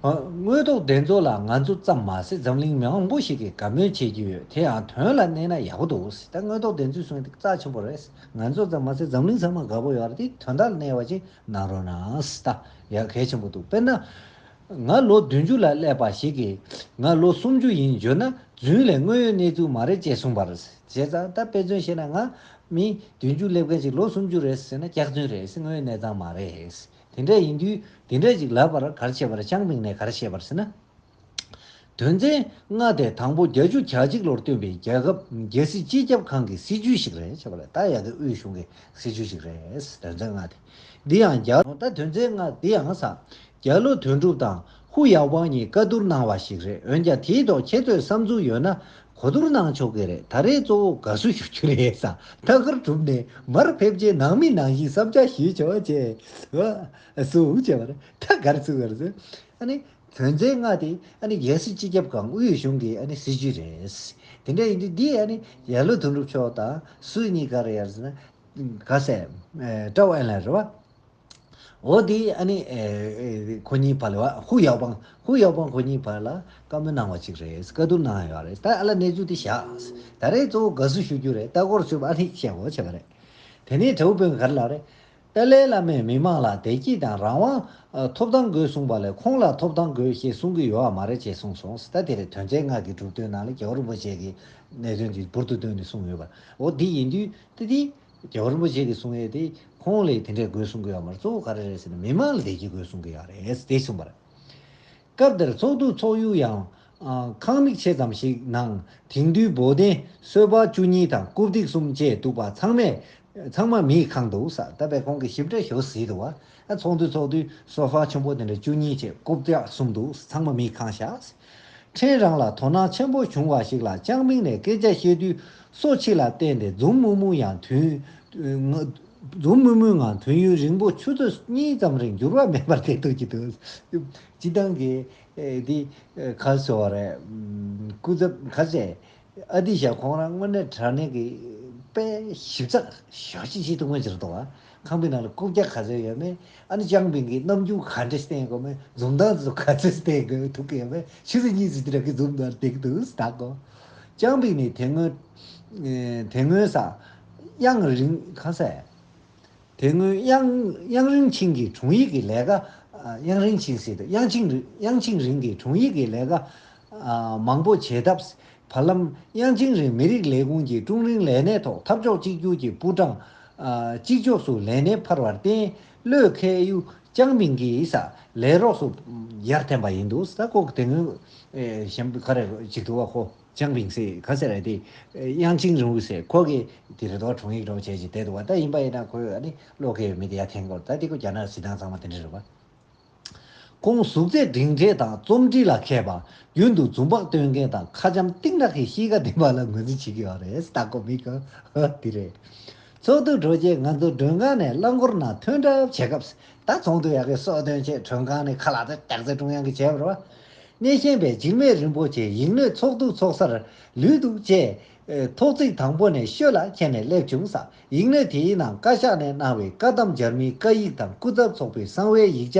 དངོས་ཐོག་བདེན་འཚོལ་ལ་ང་ཚོ་ཙམ་མ་ཟད་འཛམ་གླིང་མང་པོ་ཞིག་གིས་དགའ་མོས་བྱེད་ཀྱི་ཡོད། དེ་ཡང་དོན་ལ་གནས་ན་ཡག་པོ་འདུག་ད་དངོས་ཐོག་བདེན་འཚོལ་གསུངས་ཏེ་རྩ་ཆེན་པོ་རེད། ང་ཚོ་ཙམ་མ་ཟད་འཛམ་གླིང་ཚང་མ་དགའ་པོ་ཡོད་རེད། དེ་དོན་དག་ལ་གནས་པ་ཅིག་གནང་རོགས་གནང་ད་ཡག་གལ་ཆེན་པོ་འདུག་དཔེར་ན། ང་ལོ་བདུན་ཅུ་ལ་སླེབས་པ་ཞིག་གིས་ང་ལོ་སུམ་ཅུ་ཡིན་བརྗོད་ན་རྫུན་ལས་དངོས་ཡོད་གནས་ཚུལ་མ་རེད་ཅེས་གསུངས་པ་རེད། བྱས་ཙང་ད་དཔེ་མཚོན་བཤད་ན་ང་མི་བདུན་ཅུ་སླེབས་མཁན་ཞིག་ལོ་སུམ་ཅུ་རེད་ཟེར་ན་སྐྱག་རྫུན་རེད་ཟེར། དངོས་ཡོད་གནས་སྟངས་མ་རེད། དེ་འདྲ་ཡིན་དུས་དེ་འདྲ་ཅིག་ལབ་པར་ག་རེ་བྱས་པ་རེད། ཅང་པིང་ནས་ག་རེ་བཤད་པ་རེད་ཟེར་ན། དོན་ཚན་ལྔ་དེ་དང་པོ་བརྒྱད་ཅུ་གྱ་གཅིག་ལོར་བཏོན་པའི་རྒྱལ་ཁབ་རྒྱལ་སྲིད་སྤྱི་ཁྱབ་ཁང་གི་སྲིད་ཇུས་ཤིག་རེད་བྱས་པ་རེད། ད་ཡ་གི་དབུས་གཞུང་གི་སྲིད་ཇུས་ཤིག་རེད། དོན་ཚན་ལྔ་དེ། འདི་ཡང་རྒྱ་ད་དོན་ཚན་ལྔ་འདི་ཡང་ས་རྒྱ་ལོ་དོན་གྲུབ་དང་ཧུ་ཡའོ་པང་གཉིས་བཀའ་བསྡུར་གནང་བ་ཞིག་རེད། འོན་ཀྱང་དེའི་ཐོག་ཁྱེད་ཚོས་བསམ་ཚུལ་ཡོད་ན་གོ་བསྡུར་གནང་ཆོག་གི་རེད། ད་རེས་གཙོ་བོ་དགའ་བསུ་ཞུ་རྒྱུ་རེད་ས། ཐད་ཀར་གྲུབ་ནས་མར་ཕེབས་རྗེས་ནང་མི་ནང་བཞིན་བསམ་འཆར་ཞུས་ཆོག་ཅེས་གསུངས་བྱས་པ་རེད། ད་ག་རེ་གསུངས་པ་རེད་ཟེར། ཨ་ནི། དོན་ཚན་ལྔ་དེ་ཨ་ནི་རྒྱལ་སྲིད་སྤྱི་ཁྱབ་ཁང་དབུས་གཞུང་གི་ཨ་ནི་སྲིད་ཇུས་རེད། དེ་འདྲ་ཡིན་དུས་འདི་ཨ་ནི་ཡར་ལོ་དོན་གྲུབ་མཆོག་དང་སུ་གཉིས་ཀ་རེད་ཡར་ཟེར་ན་ག་ཟེར། ཀྲའོ་ཨེན་ལན་རེད་བ། འོ་དེ་ཨ་ནི་ཁོ་གཉིས་བར་ལ་བ་ཧུ་ཡའོ་པང་ཧུ་ཡའོ་པང་ཁོ་གཉིས་བར་ལ་བཀའ་མོལ་གནང་བ་ཅིག་རེད། བཀའ་བསྡུར་གནང་ཡོད་རེད། ད་ཨ་ལ་གནས་ཚུལ་དེ་བཞག་ད་རེས་གཙོ་བོ་དགའ་བསུ་ཞུ་རྒྱུ་རེད། ད་སྐོར་ཞུ་བ་ཨ་ནི་བཤད་དགོས་བྱས་པ་རེད། དེ་ནས་དྲ་བོ་དཔོན་གྱིས་ག་རེ་ལབ་རེད། ཏཱ་ལའི་བླ་མས་མི་མང་ལ་བདེ་སྐྱིད་དང་རང་དབང་ཐོབ་ཐང་དགོས་གསུངས་པ་ལས་ཁོང་ལ་ཐོབ་ཐང་དགོས་ཞེས་གསུང་གི་ཡོད་པ་མ་རེད་ཅེས་གསུངས་སོང་། ད་དེ་རེད། དོན་ཚན་ལྔ་གི་གྲུབ་དོན་ནང་ལ་རྒྱལ་བ་རིན་པོ་ཆེ་གི་གནད་དོན་དེ་འབུར་དུ་བཏོན་ནས་གསུངས་ཡོད་པ། འོ་འདི་ཡིན་དུས་ད་དེ་རྒྱལ་བ་རིན་པོ་ཆེ་གིས་གསུང་ཡས་དེ་ཁོང་ལ་དེ་འདྲས་དགོས་གསུང་གི་ཡོད་པ་མ་རེད། གཙོ་བོ་ག་རེ་རེད་ཟེར་ན་མི་མང་ལ་བདེ་སྐྱིད་དགོས་གསུང་གི་ཡོད་རེད་དེ་གསུངས་པ་རེད། སྐབས་དེར་ཚོགས་འདུ་ཚོགས་ཡུལ་ཡང་ཁང་མིག་ཆེ་ཙམ་ཞིག་ནང་དེང་དུས་འབོལ་གདན་སོས་པ་བཅུ་གཉིས་དང་རྐུབ་སྟེགས་གསུམ་བཅས་འདུག་པ། ཚང་མས་ཚང་མ་མིས་ཁེངས་འདུག་ས། ད་དཔེ་ཁོང་གིས་ཞིབ་ཕྲ་ཞིབ་གཟིགས་འདུག་བ། ཚོགས་འདུ་ཚོགས་དུས་སོ་ཕ་ཆེན་པོ་དེ་འདྲ་བཅུ་གཉིས་བཅས་རྐུབ་སྟེགས་གསུམ་འདུག་ཚང་མ་མིས་ཁེངས་ཤག་ཕྲན་རང་ལ་དོ་སྣང་ཆེན་པོ་བྱུང་བ་ཞིག་ལ་ཅང་མིང་ནས་སྐད་ཆ་བཤད་དུས་སོ་ཕྱི་ལ་བསྟན་ཏེ་འཛུམ་དམུལ་དམུལ་ཡང་དུས། འཛུམ་དམུལ་དམུལ་ངང་དུས་ཡུན་རིང་པོ་ཆུ་ཚོད་གཉིས་ཙམ་རིང་འགྱུར་བ་མེད་པར་བསྡད་འདུག་ཅི་འདུག་སྤྱི་བཏང་གི་འདི་ག་ཟེར་བ་རེད། སྐུ་ཚབ་ག་ཟེར། ཨ་ཏི་ཤ་ཁོང་རང་དངོས་གནས་དྲང་གནས་ཀྱི་དཔེ་ཞིབ་ཚགས་ཞེ་པོ་ཅིག་བྱེད་ཐུབ་མཁན་ཅིག་རེད་འདུག་བ། ཁང་པའི་ནང་ལ་རྐུབ་བཀྱག་ག་ཚོད་ཡོད་མེད། ཨ་ནི་ཅང་པིང་གིས་རྣམ་འགྱུར་ག་འདྲ་བསྟན་དགོས་མེད། འཛུམ་མདངས་ཚོ་ག་ཚོད་བསྟན་དགོས་ཐུབ་ཀྱི་ཡོད་མེད། ཆུ་ཚོད་གཉིས་ཙམ་དེ་འདྲ་གི་འཛུམ་མདངས་བསྟན་གྱི་འདུག་ཟེར་གོ། ཅང་པིང་ནི་དེ་སྔོན་དེ་སྔོན་ས་དབྱངས་རིང་ག་ས་དེ་སྔོན་དབྱངས་དབྱངས་རིན་ཆིང་གི་དྲུང་ཡིག་གི་ལས་ཀ། དབྱངས་རིན་ཆིང་ཟེར་དུས་དབྱངས་ཆིང་དབྱངས་ཆིང་རིང་གི་དྲུང་ཡིག་གི་ལས་ཀ་མང་པོ་བྱེད་ཐབས། བར་ལམ་དབྱངས་ཆིང་རིང་མི་རིགས་ལས་ཁུངས་ཀྱི་ཀྲུང་རིང་ལས་སྣེ་ཐོག་འཐབ་ཕྱོགས་གཅིག་གྱུར་གྱི་པུའུ་ཀྲང་གཅིག་ལྕོགས་སུ་ལས་སྣེ་འཕར་བར་བརྟེན། བློས་འཁེལ་ཡུལ་ཅང་མིང་གིས་ས་ལས་རོགས་སུ་ཡར་འཐེན་པ་ཡིན་འདུག་ས། ཁོ་དེ་སྔོན་གཞན་ག་རེ་ཅིག་འདུག་བ། ཁོ་ཅང་མིང་སི་ག་ཟེར་ར་དེ་དབྱངས་ཆིང་རིང་བུ་ཟེར། ཁོ་གིས་དེ་རེ་དོགས་དྲུང་ཡིག་འགྲོ་བྱས་ཅིག་བསྡད་འདུག་བ། ད་ཡིན་པ་ཡིན་ན་ཁོས་ཨ་ནི་བློས་འཁེལ་ཡོད་མེད་དེ་ཡར་འཐེན་དགོས། ད་དེ་ཁོ་རྒྱ་ནག་སྲིད་ཐང་ཚང་མ་དེ་འདྲ་རེད་བ། ཁོང་གཟུགས་ཚད་སྒྲིང་གྲས་དང་རྩོམ་འབྲི་ལ་མཁས་པ། རྒྱུན་དུ་འཛུམ་བག་སྟོན་མཁན་དང་ཁ་འཇམ་གཏིང་ནག་གི་གཤིས་ཀ་ལྡན་པ་ལ་ངོས་འཛིན་བྱེད་ཀྱི་ཡོད་རེད། ད་ཁོ་མི་ག་དེ་རེད། ཚོགས་འདུ་གྲོལ་རྗེས་ང་ཚོ་མགྲོན་ཁང་ནས་རླངས་འཁོར་ནང་ཐོན་གྲབས་བྱེད་སྐབས། ད་ཚོགས་འདུ་ཡག་གི་སྲོལ་ཐོན་ཆེད་མགྲོན་ཁང་ནས་ཁ་ལག་དེ་རྒྱག་རྩེ་ཀྲུང་དབྱང་གིས་བྱས་པ་རེད་བ། སྣེ་ཤན་པས་འཇིགས་མེད་རིན་པོ་ཆེ་ཡིག་སྣོད་ཚོགས་འདུ་ཚོགས་སར་ལུས་འདུག་ཅེས། ཐོག་བརྩེགས་དང་པོ་ནས་ཤོད་ལ་ཁྱེར་ནས་སླེབས་བྱུང་ས། ཡིག་སྣོད་དེའི་ནང་བཀའ་ཤག་ནས་གནང་བའི་བཀའ་གདམས་འཇར་མིའི་བཀའ་ཡིག་དང་སྐུ་ཚབ་ཚོགས་པའི་གསང་བའི་ཡིག་ཆ་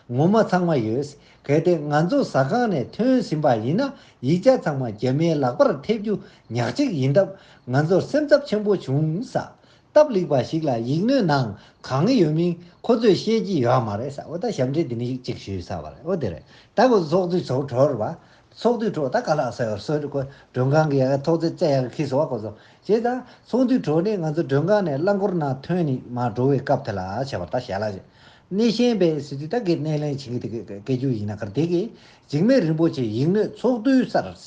ངོ་མ་ཚང་མ་ཡོད། གལ་ཏེ་ང་ཚོ་ཟ་ཁང་ནས་ཐོན་ཟིན་པ་ཡིན་ན་ཡིག་ཆ་ཚང་མ་རྒྱ་མིའི་ལག་པར་ཐེབས་རྒྱུ་ཉག་གཅིག་ཡིན་སྟབས་ང་ཚོར་སེམས་འཚབ་ཆེན་པོ་བྱུང་ས། སྟབས་ལེགས་པ་ཞིག་ལ་ཡིག་སྣོད་ནང་གང་ཡོད་མིན་ཁོ་ཚོས་བཤད་ཀྱི་ཡོད་མ་རེད་ས། འོ་ད་ཞབས་འདྲེན་འདི་ནི་ཅིག་ཞུས་ས་བ་རེད། འོ་དེ་རེད། ད་ཁོ་ཚོགས་འདུ་ཚོགས་གྲོལ་བ། ཚོགས་འདུ་གྲོལ་ད་ག་ལ་ས་ཡོད་སོ་རེད། ཁོ་མགྲོན་ཁང་གི་ཡ་ག་ཐོག་ཚད་བཙལ་ཡ་གི་ཁིས་སོ་བ་ཁོ་ཚོ་བྱས་ད་ཚོགས་འདུ་གྲོལ་ནས་ང་ཚོ་མགྲོན་ཁང་ནས་རླངས་འཁོར་ནང་ཐོན་ནས་མ་འགྲོ་བའི་སྐབས་དེ་ལ་བྱས་པ་ད་ཞལ་ལག་ཅིག་སྣེ་ཤན་པས་ཟེར་དུས་ད་གི་སྣེ་ལེན་བྱེད་ཀྱི་དེ་གི་སྐད་སྒྱུར་ཡིན་ན་གར་དེ་གི་འཇིགས་མེད་རིན་པོ་ཆེ་ཡིག་སྣོད་ཚོགས་འདུའི་སར།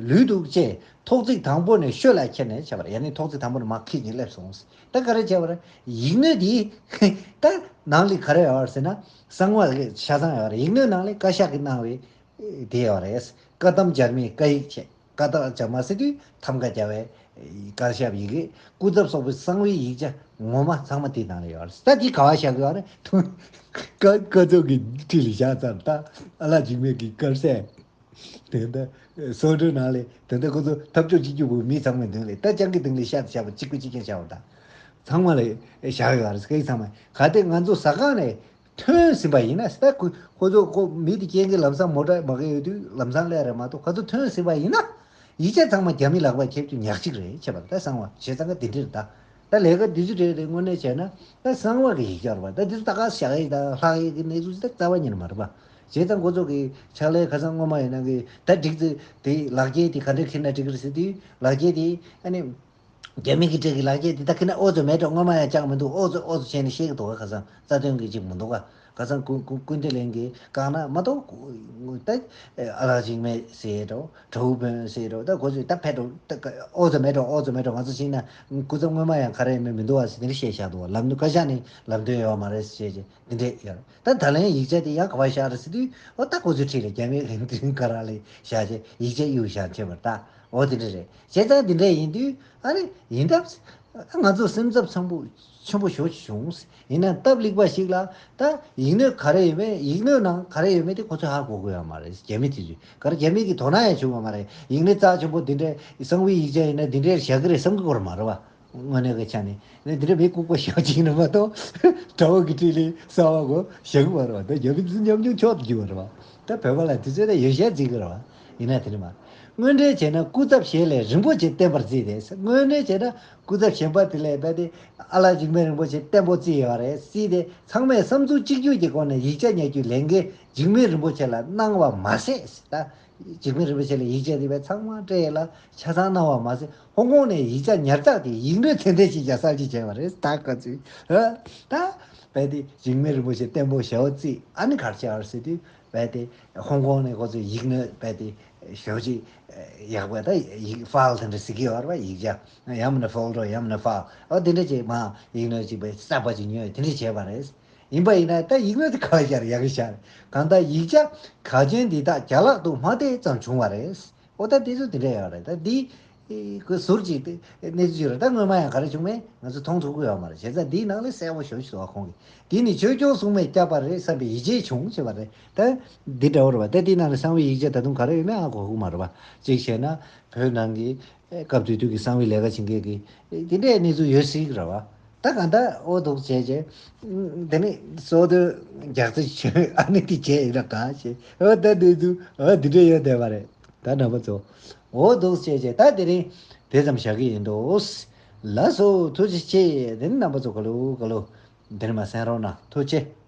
ལུས་འདུག་ཅེས་ཐོག་བརྩེགས་དང་པོ་ནས་ཤོད་ལ་ཁྱེར་ནས་བྱས་པ་རེད། ཡ་ནི་ཐོག་བརྩེགས་དང་པོ་ནས་མར་ཁྱེར་ནས་སླེབས་སོང་། ད་ག་རེ་བྱས་པ་རེད། ཡིག་སྣོད་འདི་ད་ནང་ལ་ག་རེ་ཡོད་རེད་ཟེར་ན་གསང་བ་གི་ཆ་ཚང་ཡོད་རེད། ཡིག་སྣོད་ནང་ལ་བཀའ་ཤག་གིས་གནང་བའི་དེ་ཡོད་རེད། བཀའ་གདམས་འཇར་མིའི་བཀའ་ཡིག་བྱས། བཀའ་གདམས་འཇར་མ་ཟེར་དུས་ཐམ་ཀ་རྒྱབ་པའི་བཀའ་ཤག་ཡི་གེ། སྐུ་ཚབ་སོགས་པའི་གསང་བའི་ཡིག་ཆ་ངོ་མ་ཚང་མ་དེའི་ནང་ལ་ཡོད་རེད། ད་དེ་ག་བ་བཞག་གི་ཡོད་རེད། ཐུང་བཀའ་བཀའ་ཚོགས་ཀྱི་ཁྲི་ལ་བཞག་ཚར། ད་ཨ་ལགས་འཇིགས་མེད་ཀྱི་དཀར་ཟས། དེ་འདྲ་སོ་སོའི་ནང་ལས་དེ་འདྲ་ཁོ་ཚོ་འཐབ་ཕྱོགས་གཅིག་གྱུར་པོ་མི་ཚང་མའི་མདུན་ལས་ད་སྤྱང་ཀི་མདུན་ལས་ཤ་ཚ་བྱ་བ་གཅིག་པུ་གཅིག་རྐྱང་བྱ་བ་དང་། ཚང་མ་ལ་བཞག་ཡོད་རེད། སྐད་ཡིག་ཚང་མ་ག་དེ་ང་ཚོ་ཟ་ཁང་ནས་ཐོན་ཟིན་པ་ཡིན་ན་ད་ཁོ་ཁོ་ཚོ་ཁོ་མི་དེ་རྐྱེན་གྱིས་ལམ་སང་མོ་ཊ་མ་གི་ཡོད་དུས་ལམ་སང་སླེབས་རེད་མ་གཏོགས་ཁོ་ཚོ་ཐོན་ཟིན་པ་ཡིན་ན་ཡིག་ཆ་ཚང་མ་རྒྱ་མི་ལག་པར་ཁྱེར་རྒྱུ་ཉག་གཅིག་རེད་བྱས་པ་ད་གསང་བ་བྱས་ཙང་ཀ་འདི་འདྲ་རེད་ད། ད་ལས་ཀ་འདི་ཚོ་རེད་རེད་དངོས་གནས་བྱས་ན་ད་གསང་བ་གི་ཡིག་ཆ་རེད་པ། ད་འདི་ཚོ་ད་ག་བཞག་ཡིག་ད་ལྷག་ཡིག་གི་གནས་ཚུལ་ད་རྩ་བ་ཉིད་ནས་མ་རེད་པ། བྱས་ཙང་ཁོ་ཚོ་གི་ཕྱག་ལས་ཁ་སང་སྔོན་མ་ཡིན་ན་གི་ད་འགྲིག་ཙི་དེ་ལག་འཁྱེར་དེ་ག་འདྲ་འཁྱེར་ན་འགྲིག་གི་རེད་ཟེར་དུས་ལག་འཁྱེར་དེ་ཨ་ནི། རྒྱ་མི་གི་སྤྲད་གི་ལག་འཁྱེར་དེ་ད་འཁྱེར་ན་ཨོ་ཙི་མེད་འགྲོ། སྔོན་མ་ཡང་ཅང་མི་འདུག་ཨོ་ཙི་ཨོ་ཙི་བྱས་ནས་བཤད་གི་འདུག་ག་ཁ་སང་རྩ་དོན་གི་ཅིག་མི་འདུག་ག་ཁ་སང་ཀུན་ཀུན་ཀུན་བདེ་ལགས་ཀྱིས་བཀག་ན་མ་གཏོགས་ད་ཨ་ལགས་འཇིགས་མེད་ཟེར་འགྲོ། གྲོགས་པོ་ཟེར་འགྲོ། ད་ཁོ་ཚོས་ད་ཕེབས་འགྲོ། ད་ཨོ་ཙི་མེད་འགྲོ། ཨོ་ཙི་མེད་འགྲོ། ང་ཚོ་ཕྱིན་ན་སྐུ་ཚབ་སྔོན་མ་ཡང་ག་རེ་ཡིན་མིན་མི་འདུག་བ་ཟེར་དེ་འདྲ་བཤད་བཞག་འདུག་བ། ལམ་སྟོན་ཁ་ཤགས་ནས་ལམ་སྟོན་ཡོད་མ་རེད་ཟེར་བྱས་བྱས་དེ་འདྲས་ཡོད་རེད། ད་ད་ལན་ཡིག་ཆ་དེ་ཡང་ག་པར་བཞག་རེད་ཟེར་དུས་ཨོ་ད་ཁོ་ཚོའི་འཁྲིས་ལ་རྒྱ་མི་གླིང་ཕྲན་ག་ར་ལ་བཞག་བྱས་ཡིག་ཆ་གཡུག་བཞག་བྱས་པ་རེད། ད་ཨོ་དེ་འདྲ་རེད། བྱས་ཙང་དེ་འདྲས་ཡིན་དུས་ཨ་རེ་ཡིན་སྟབས་ང་ཚོ་སེམས་འཚབ་ཚང་པོ་ཆེན་པོ་ཞེ་པོ་ཅིག་བྱུང་། ཡིན་ན་སྟབས་ལེགས་པ་ཞིག་ལ་ད་ཡིག་སྣོད་ག་རེ་ཡོད་མེད། ཡིག་སྣོད་ནང་ག་རེ་ཡོད་མེད་དེ་ཁོ་ཚོས་ཧ་གོ་གི་ཡོད་མ་རེད། རྒྱ་མི་དེ་ཚོས་ག་རེ་རྒྱ་མི་གི་དོ་སྣང་ཡང་བྱུང་ཡོད་མ་རེད། ཡིག་སྣོད་རྩ་ཆེན་པོ་འདི་འདྲའི་གསང་བའི་ཡིག་ཆ་ཡིན་ན་འདི་འདྲའི་བཞག་གི་རེད་བསམ་གི་ཡོད་མ་རེད་བ། དངོས་གནས་ཀྱི་ཆ་ནས་ནི་འདི་འདྲ་མི་ལྐུགས་པ་བཞག་ཅིག་ནི་མ་གཏོགས་དགྲ་བོ་གི་འཁྲིས་ལ་གསང་བ་གོ་བཞག་གི་མ་རེད་བ། ད་རྒྱ་མི་ཚོ་ཉམ་ཆུང་མཆོག་ཏུ་གྱུར་བ་རེད་བ། ད་བོད་པ་ལ་དུས་ཚོད་ལ་ཡོད་བཤད་བརྩི་གི་རེད་བ། ཡིན་ན་དེ་ནི་མ། དངོས་འབྲེལ་བྱས་ན་སྐུ་ཚབ་གཞན་ལས་རིན་པོ་ཆེ་བསྟེན་པར་བརྩིས་ཏེ། དངོས་འབྲེལ་བྱས་ན་སྐུ་ཚབ་གཞན་པ་དེ་ལས་རྦད་དེ་ཨ་ལགས་འཇིགས་མེད་རིན་པོ་ཆེ་བསྟེན་པོ་བརྩིས་ཡོད་རེད་བརྩིས་ཏེ། ཚང་མས་བསམ་ཚུལ་གཅིག་གྱུར་གྱི་སྒོ་ནས་ཡིག་ཆ་ཉར་རྒྱུའི་ལས་འགན་འཇིགས་མེད་རིན་པོ་ཆེ་ལ་གནང་བ་མ་ཟད། ད་འཇིགས་མེད་རིན་པོ་ཆེ་ལ་ཡིག་ཆ་དེ་བས་ཚང་མ་སྤྲད་ལ་ཆ་ཚང་གནང་བ་མ་ཟད། ཧོང་ཀོང་ནས་ཡིག་ཆ་ཉར་ཚགས་དེ་ཡིག་སྣོད་ཚད་ལྡན་ཞིག་ཀྱང་གསར་བརྗེ་བྱས་པ་རེད། ད་ག་ཚོད་ད་རྦད་དེ་འཇིགས་མེད་རིན་པོ་ཆེ་བསྟེན་པོ་ཞེ་པོ་བརྩིས། ཨ་ནི་གར་བྱས་པ་རེད་ཟེར་དུས། རྦད་དེ་ཧོང་ཀོང་ནས་ཁོ་ཚོས་ཡིག་སྣོད་རྦད་དེ་ཞེ་པོ་ཅིག་ཡག་པོ་ད་ཡིག་ཕའིལ་དེ་འདྲ་ཟེར་གྱི་ཡོད་རེད་བ། ཡིག་ཆ་ཡང་མིན་ན་ཕོལ་ཌར་ཡང་མིན་ན་ཕའིལ་ཨོ་དེ་འདྲ་ཅིག་མ་ཡིག་སྣོད་ཅིག་རྦད་གསར་པ་ཅིག་ཉོས་དེ་འདྲ་བྱས་པ་རེད། ཡིན་པ་ཡིན་ན་ད་ཡིག་སྣོད་དེ་ག་པར་བཞག་ཡག་གི་ཤར། གང་ལྟར་ཡིག་ཆ་གལ་ཆེན་འདི་དག་རྒྱ་ལག་ཏུ་མ་བསྡད་ཙམ་བྱུང་བ་རེད། ཨོ་ད་དེ་ཚོ་དེ་འདྲ་ཡོད་རེད། ད་འདི་ཁོས་ཟུར་གཅིག་དེ་གནས་ཚུལ་ཅིག་རེད། ད་སྔོན་མ་ཡང་ག་རེ་བྱུང་མེད་ང་ཚོ་མཐོང་ཐུབ་ཀྱི་ཡོད་མ་རེད། བྱས་ཙང་འདིའི་ནང་ལ་གསལ་པོ་ཞེ་པོ་ཞིག་འདུག་བ། ཁོང་གིས་འདི་ནི་ཆོས་སྐྱོང་སྲུང་མས་བསྐྱབས་པ་རེད་བསམ་པའི་ཡིད་ཆེས་བྱུང་ཞེས་པ་རེད། ད་འདི་འདྲ་བོ་རེད་བ། ད་འདིའི་ནང་ལ་གསང་བའི་ཡིག་ཆ་ད་དུང་ག་རེ་ཡོད་མེད་ཧ་གོ་གི་མ་རེད་བ། གཅིག་བྱས་ན་བོད་ནང་གི་སྐབས་དེ་དུས་ཀྱི་གསང་བའི་ལས་ཀ་བྱེད་མཁན་གྱི་དེ་འདྲའི་གནས་ཚུལ་ཡོད་སྲིད་ཀྱི་རེད་བ། ད་གང་ལྟར་ཨོ་འདུག་བྱས་བྱས། དེ་ནི་སོ་དོ་རྒྱག་རྩིས་བྱོས། ཨ་ནི་དེ་བྱས་ཡིན་ན་གང་བྱས། ཨོ་ད་འདི་འདུག་ཨོ་འདི་འདྲ་ཡོད་བསྡད་པ་རེད། ད་རྣམ་པ་ཚོ། ཨོ་འདུག་བྱས་བྱས་ད་དེ་རིང་དེ་ཙམ་བཞག་གི་ཡིན་འདུག་ལགས་སོ། ཐུགས་རྗེ་ཆེ། དེ་ནི་རྣམ་པ་ཚོ་ག་ལོ་ག་ལོ། དེ་ནི་མ་གསན་རོགས་གནང་། ཐུགས་རྗེ་ཆེ།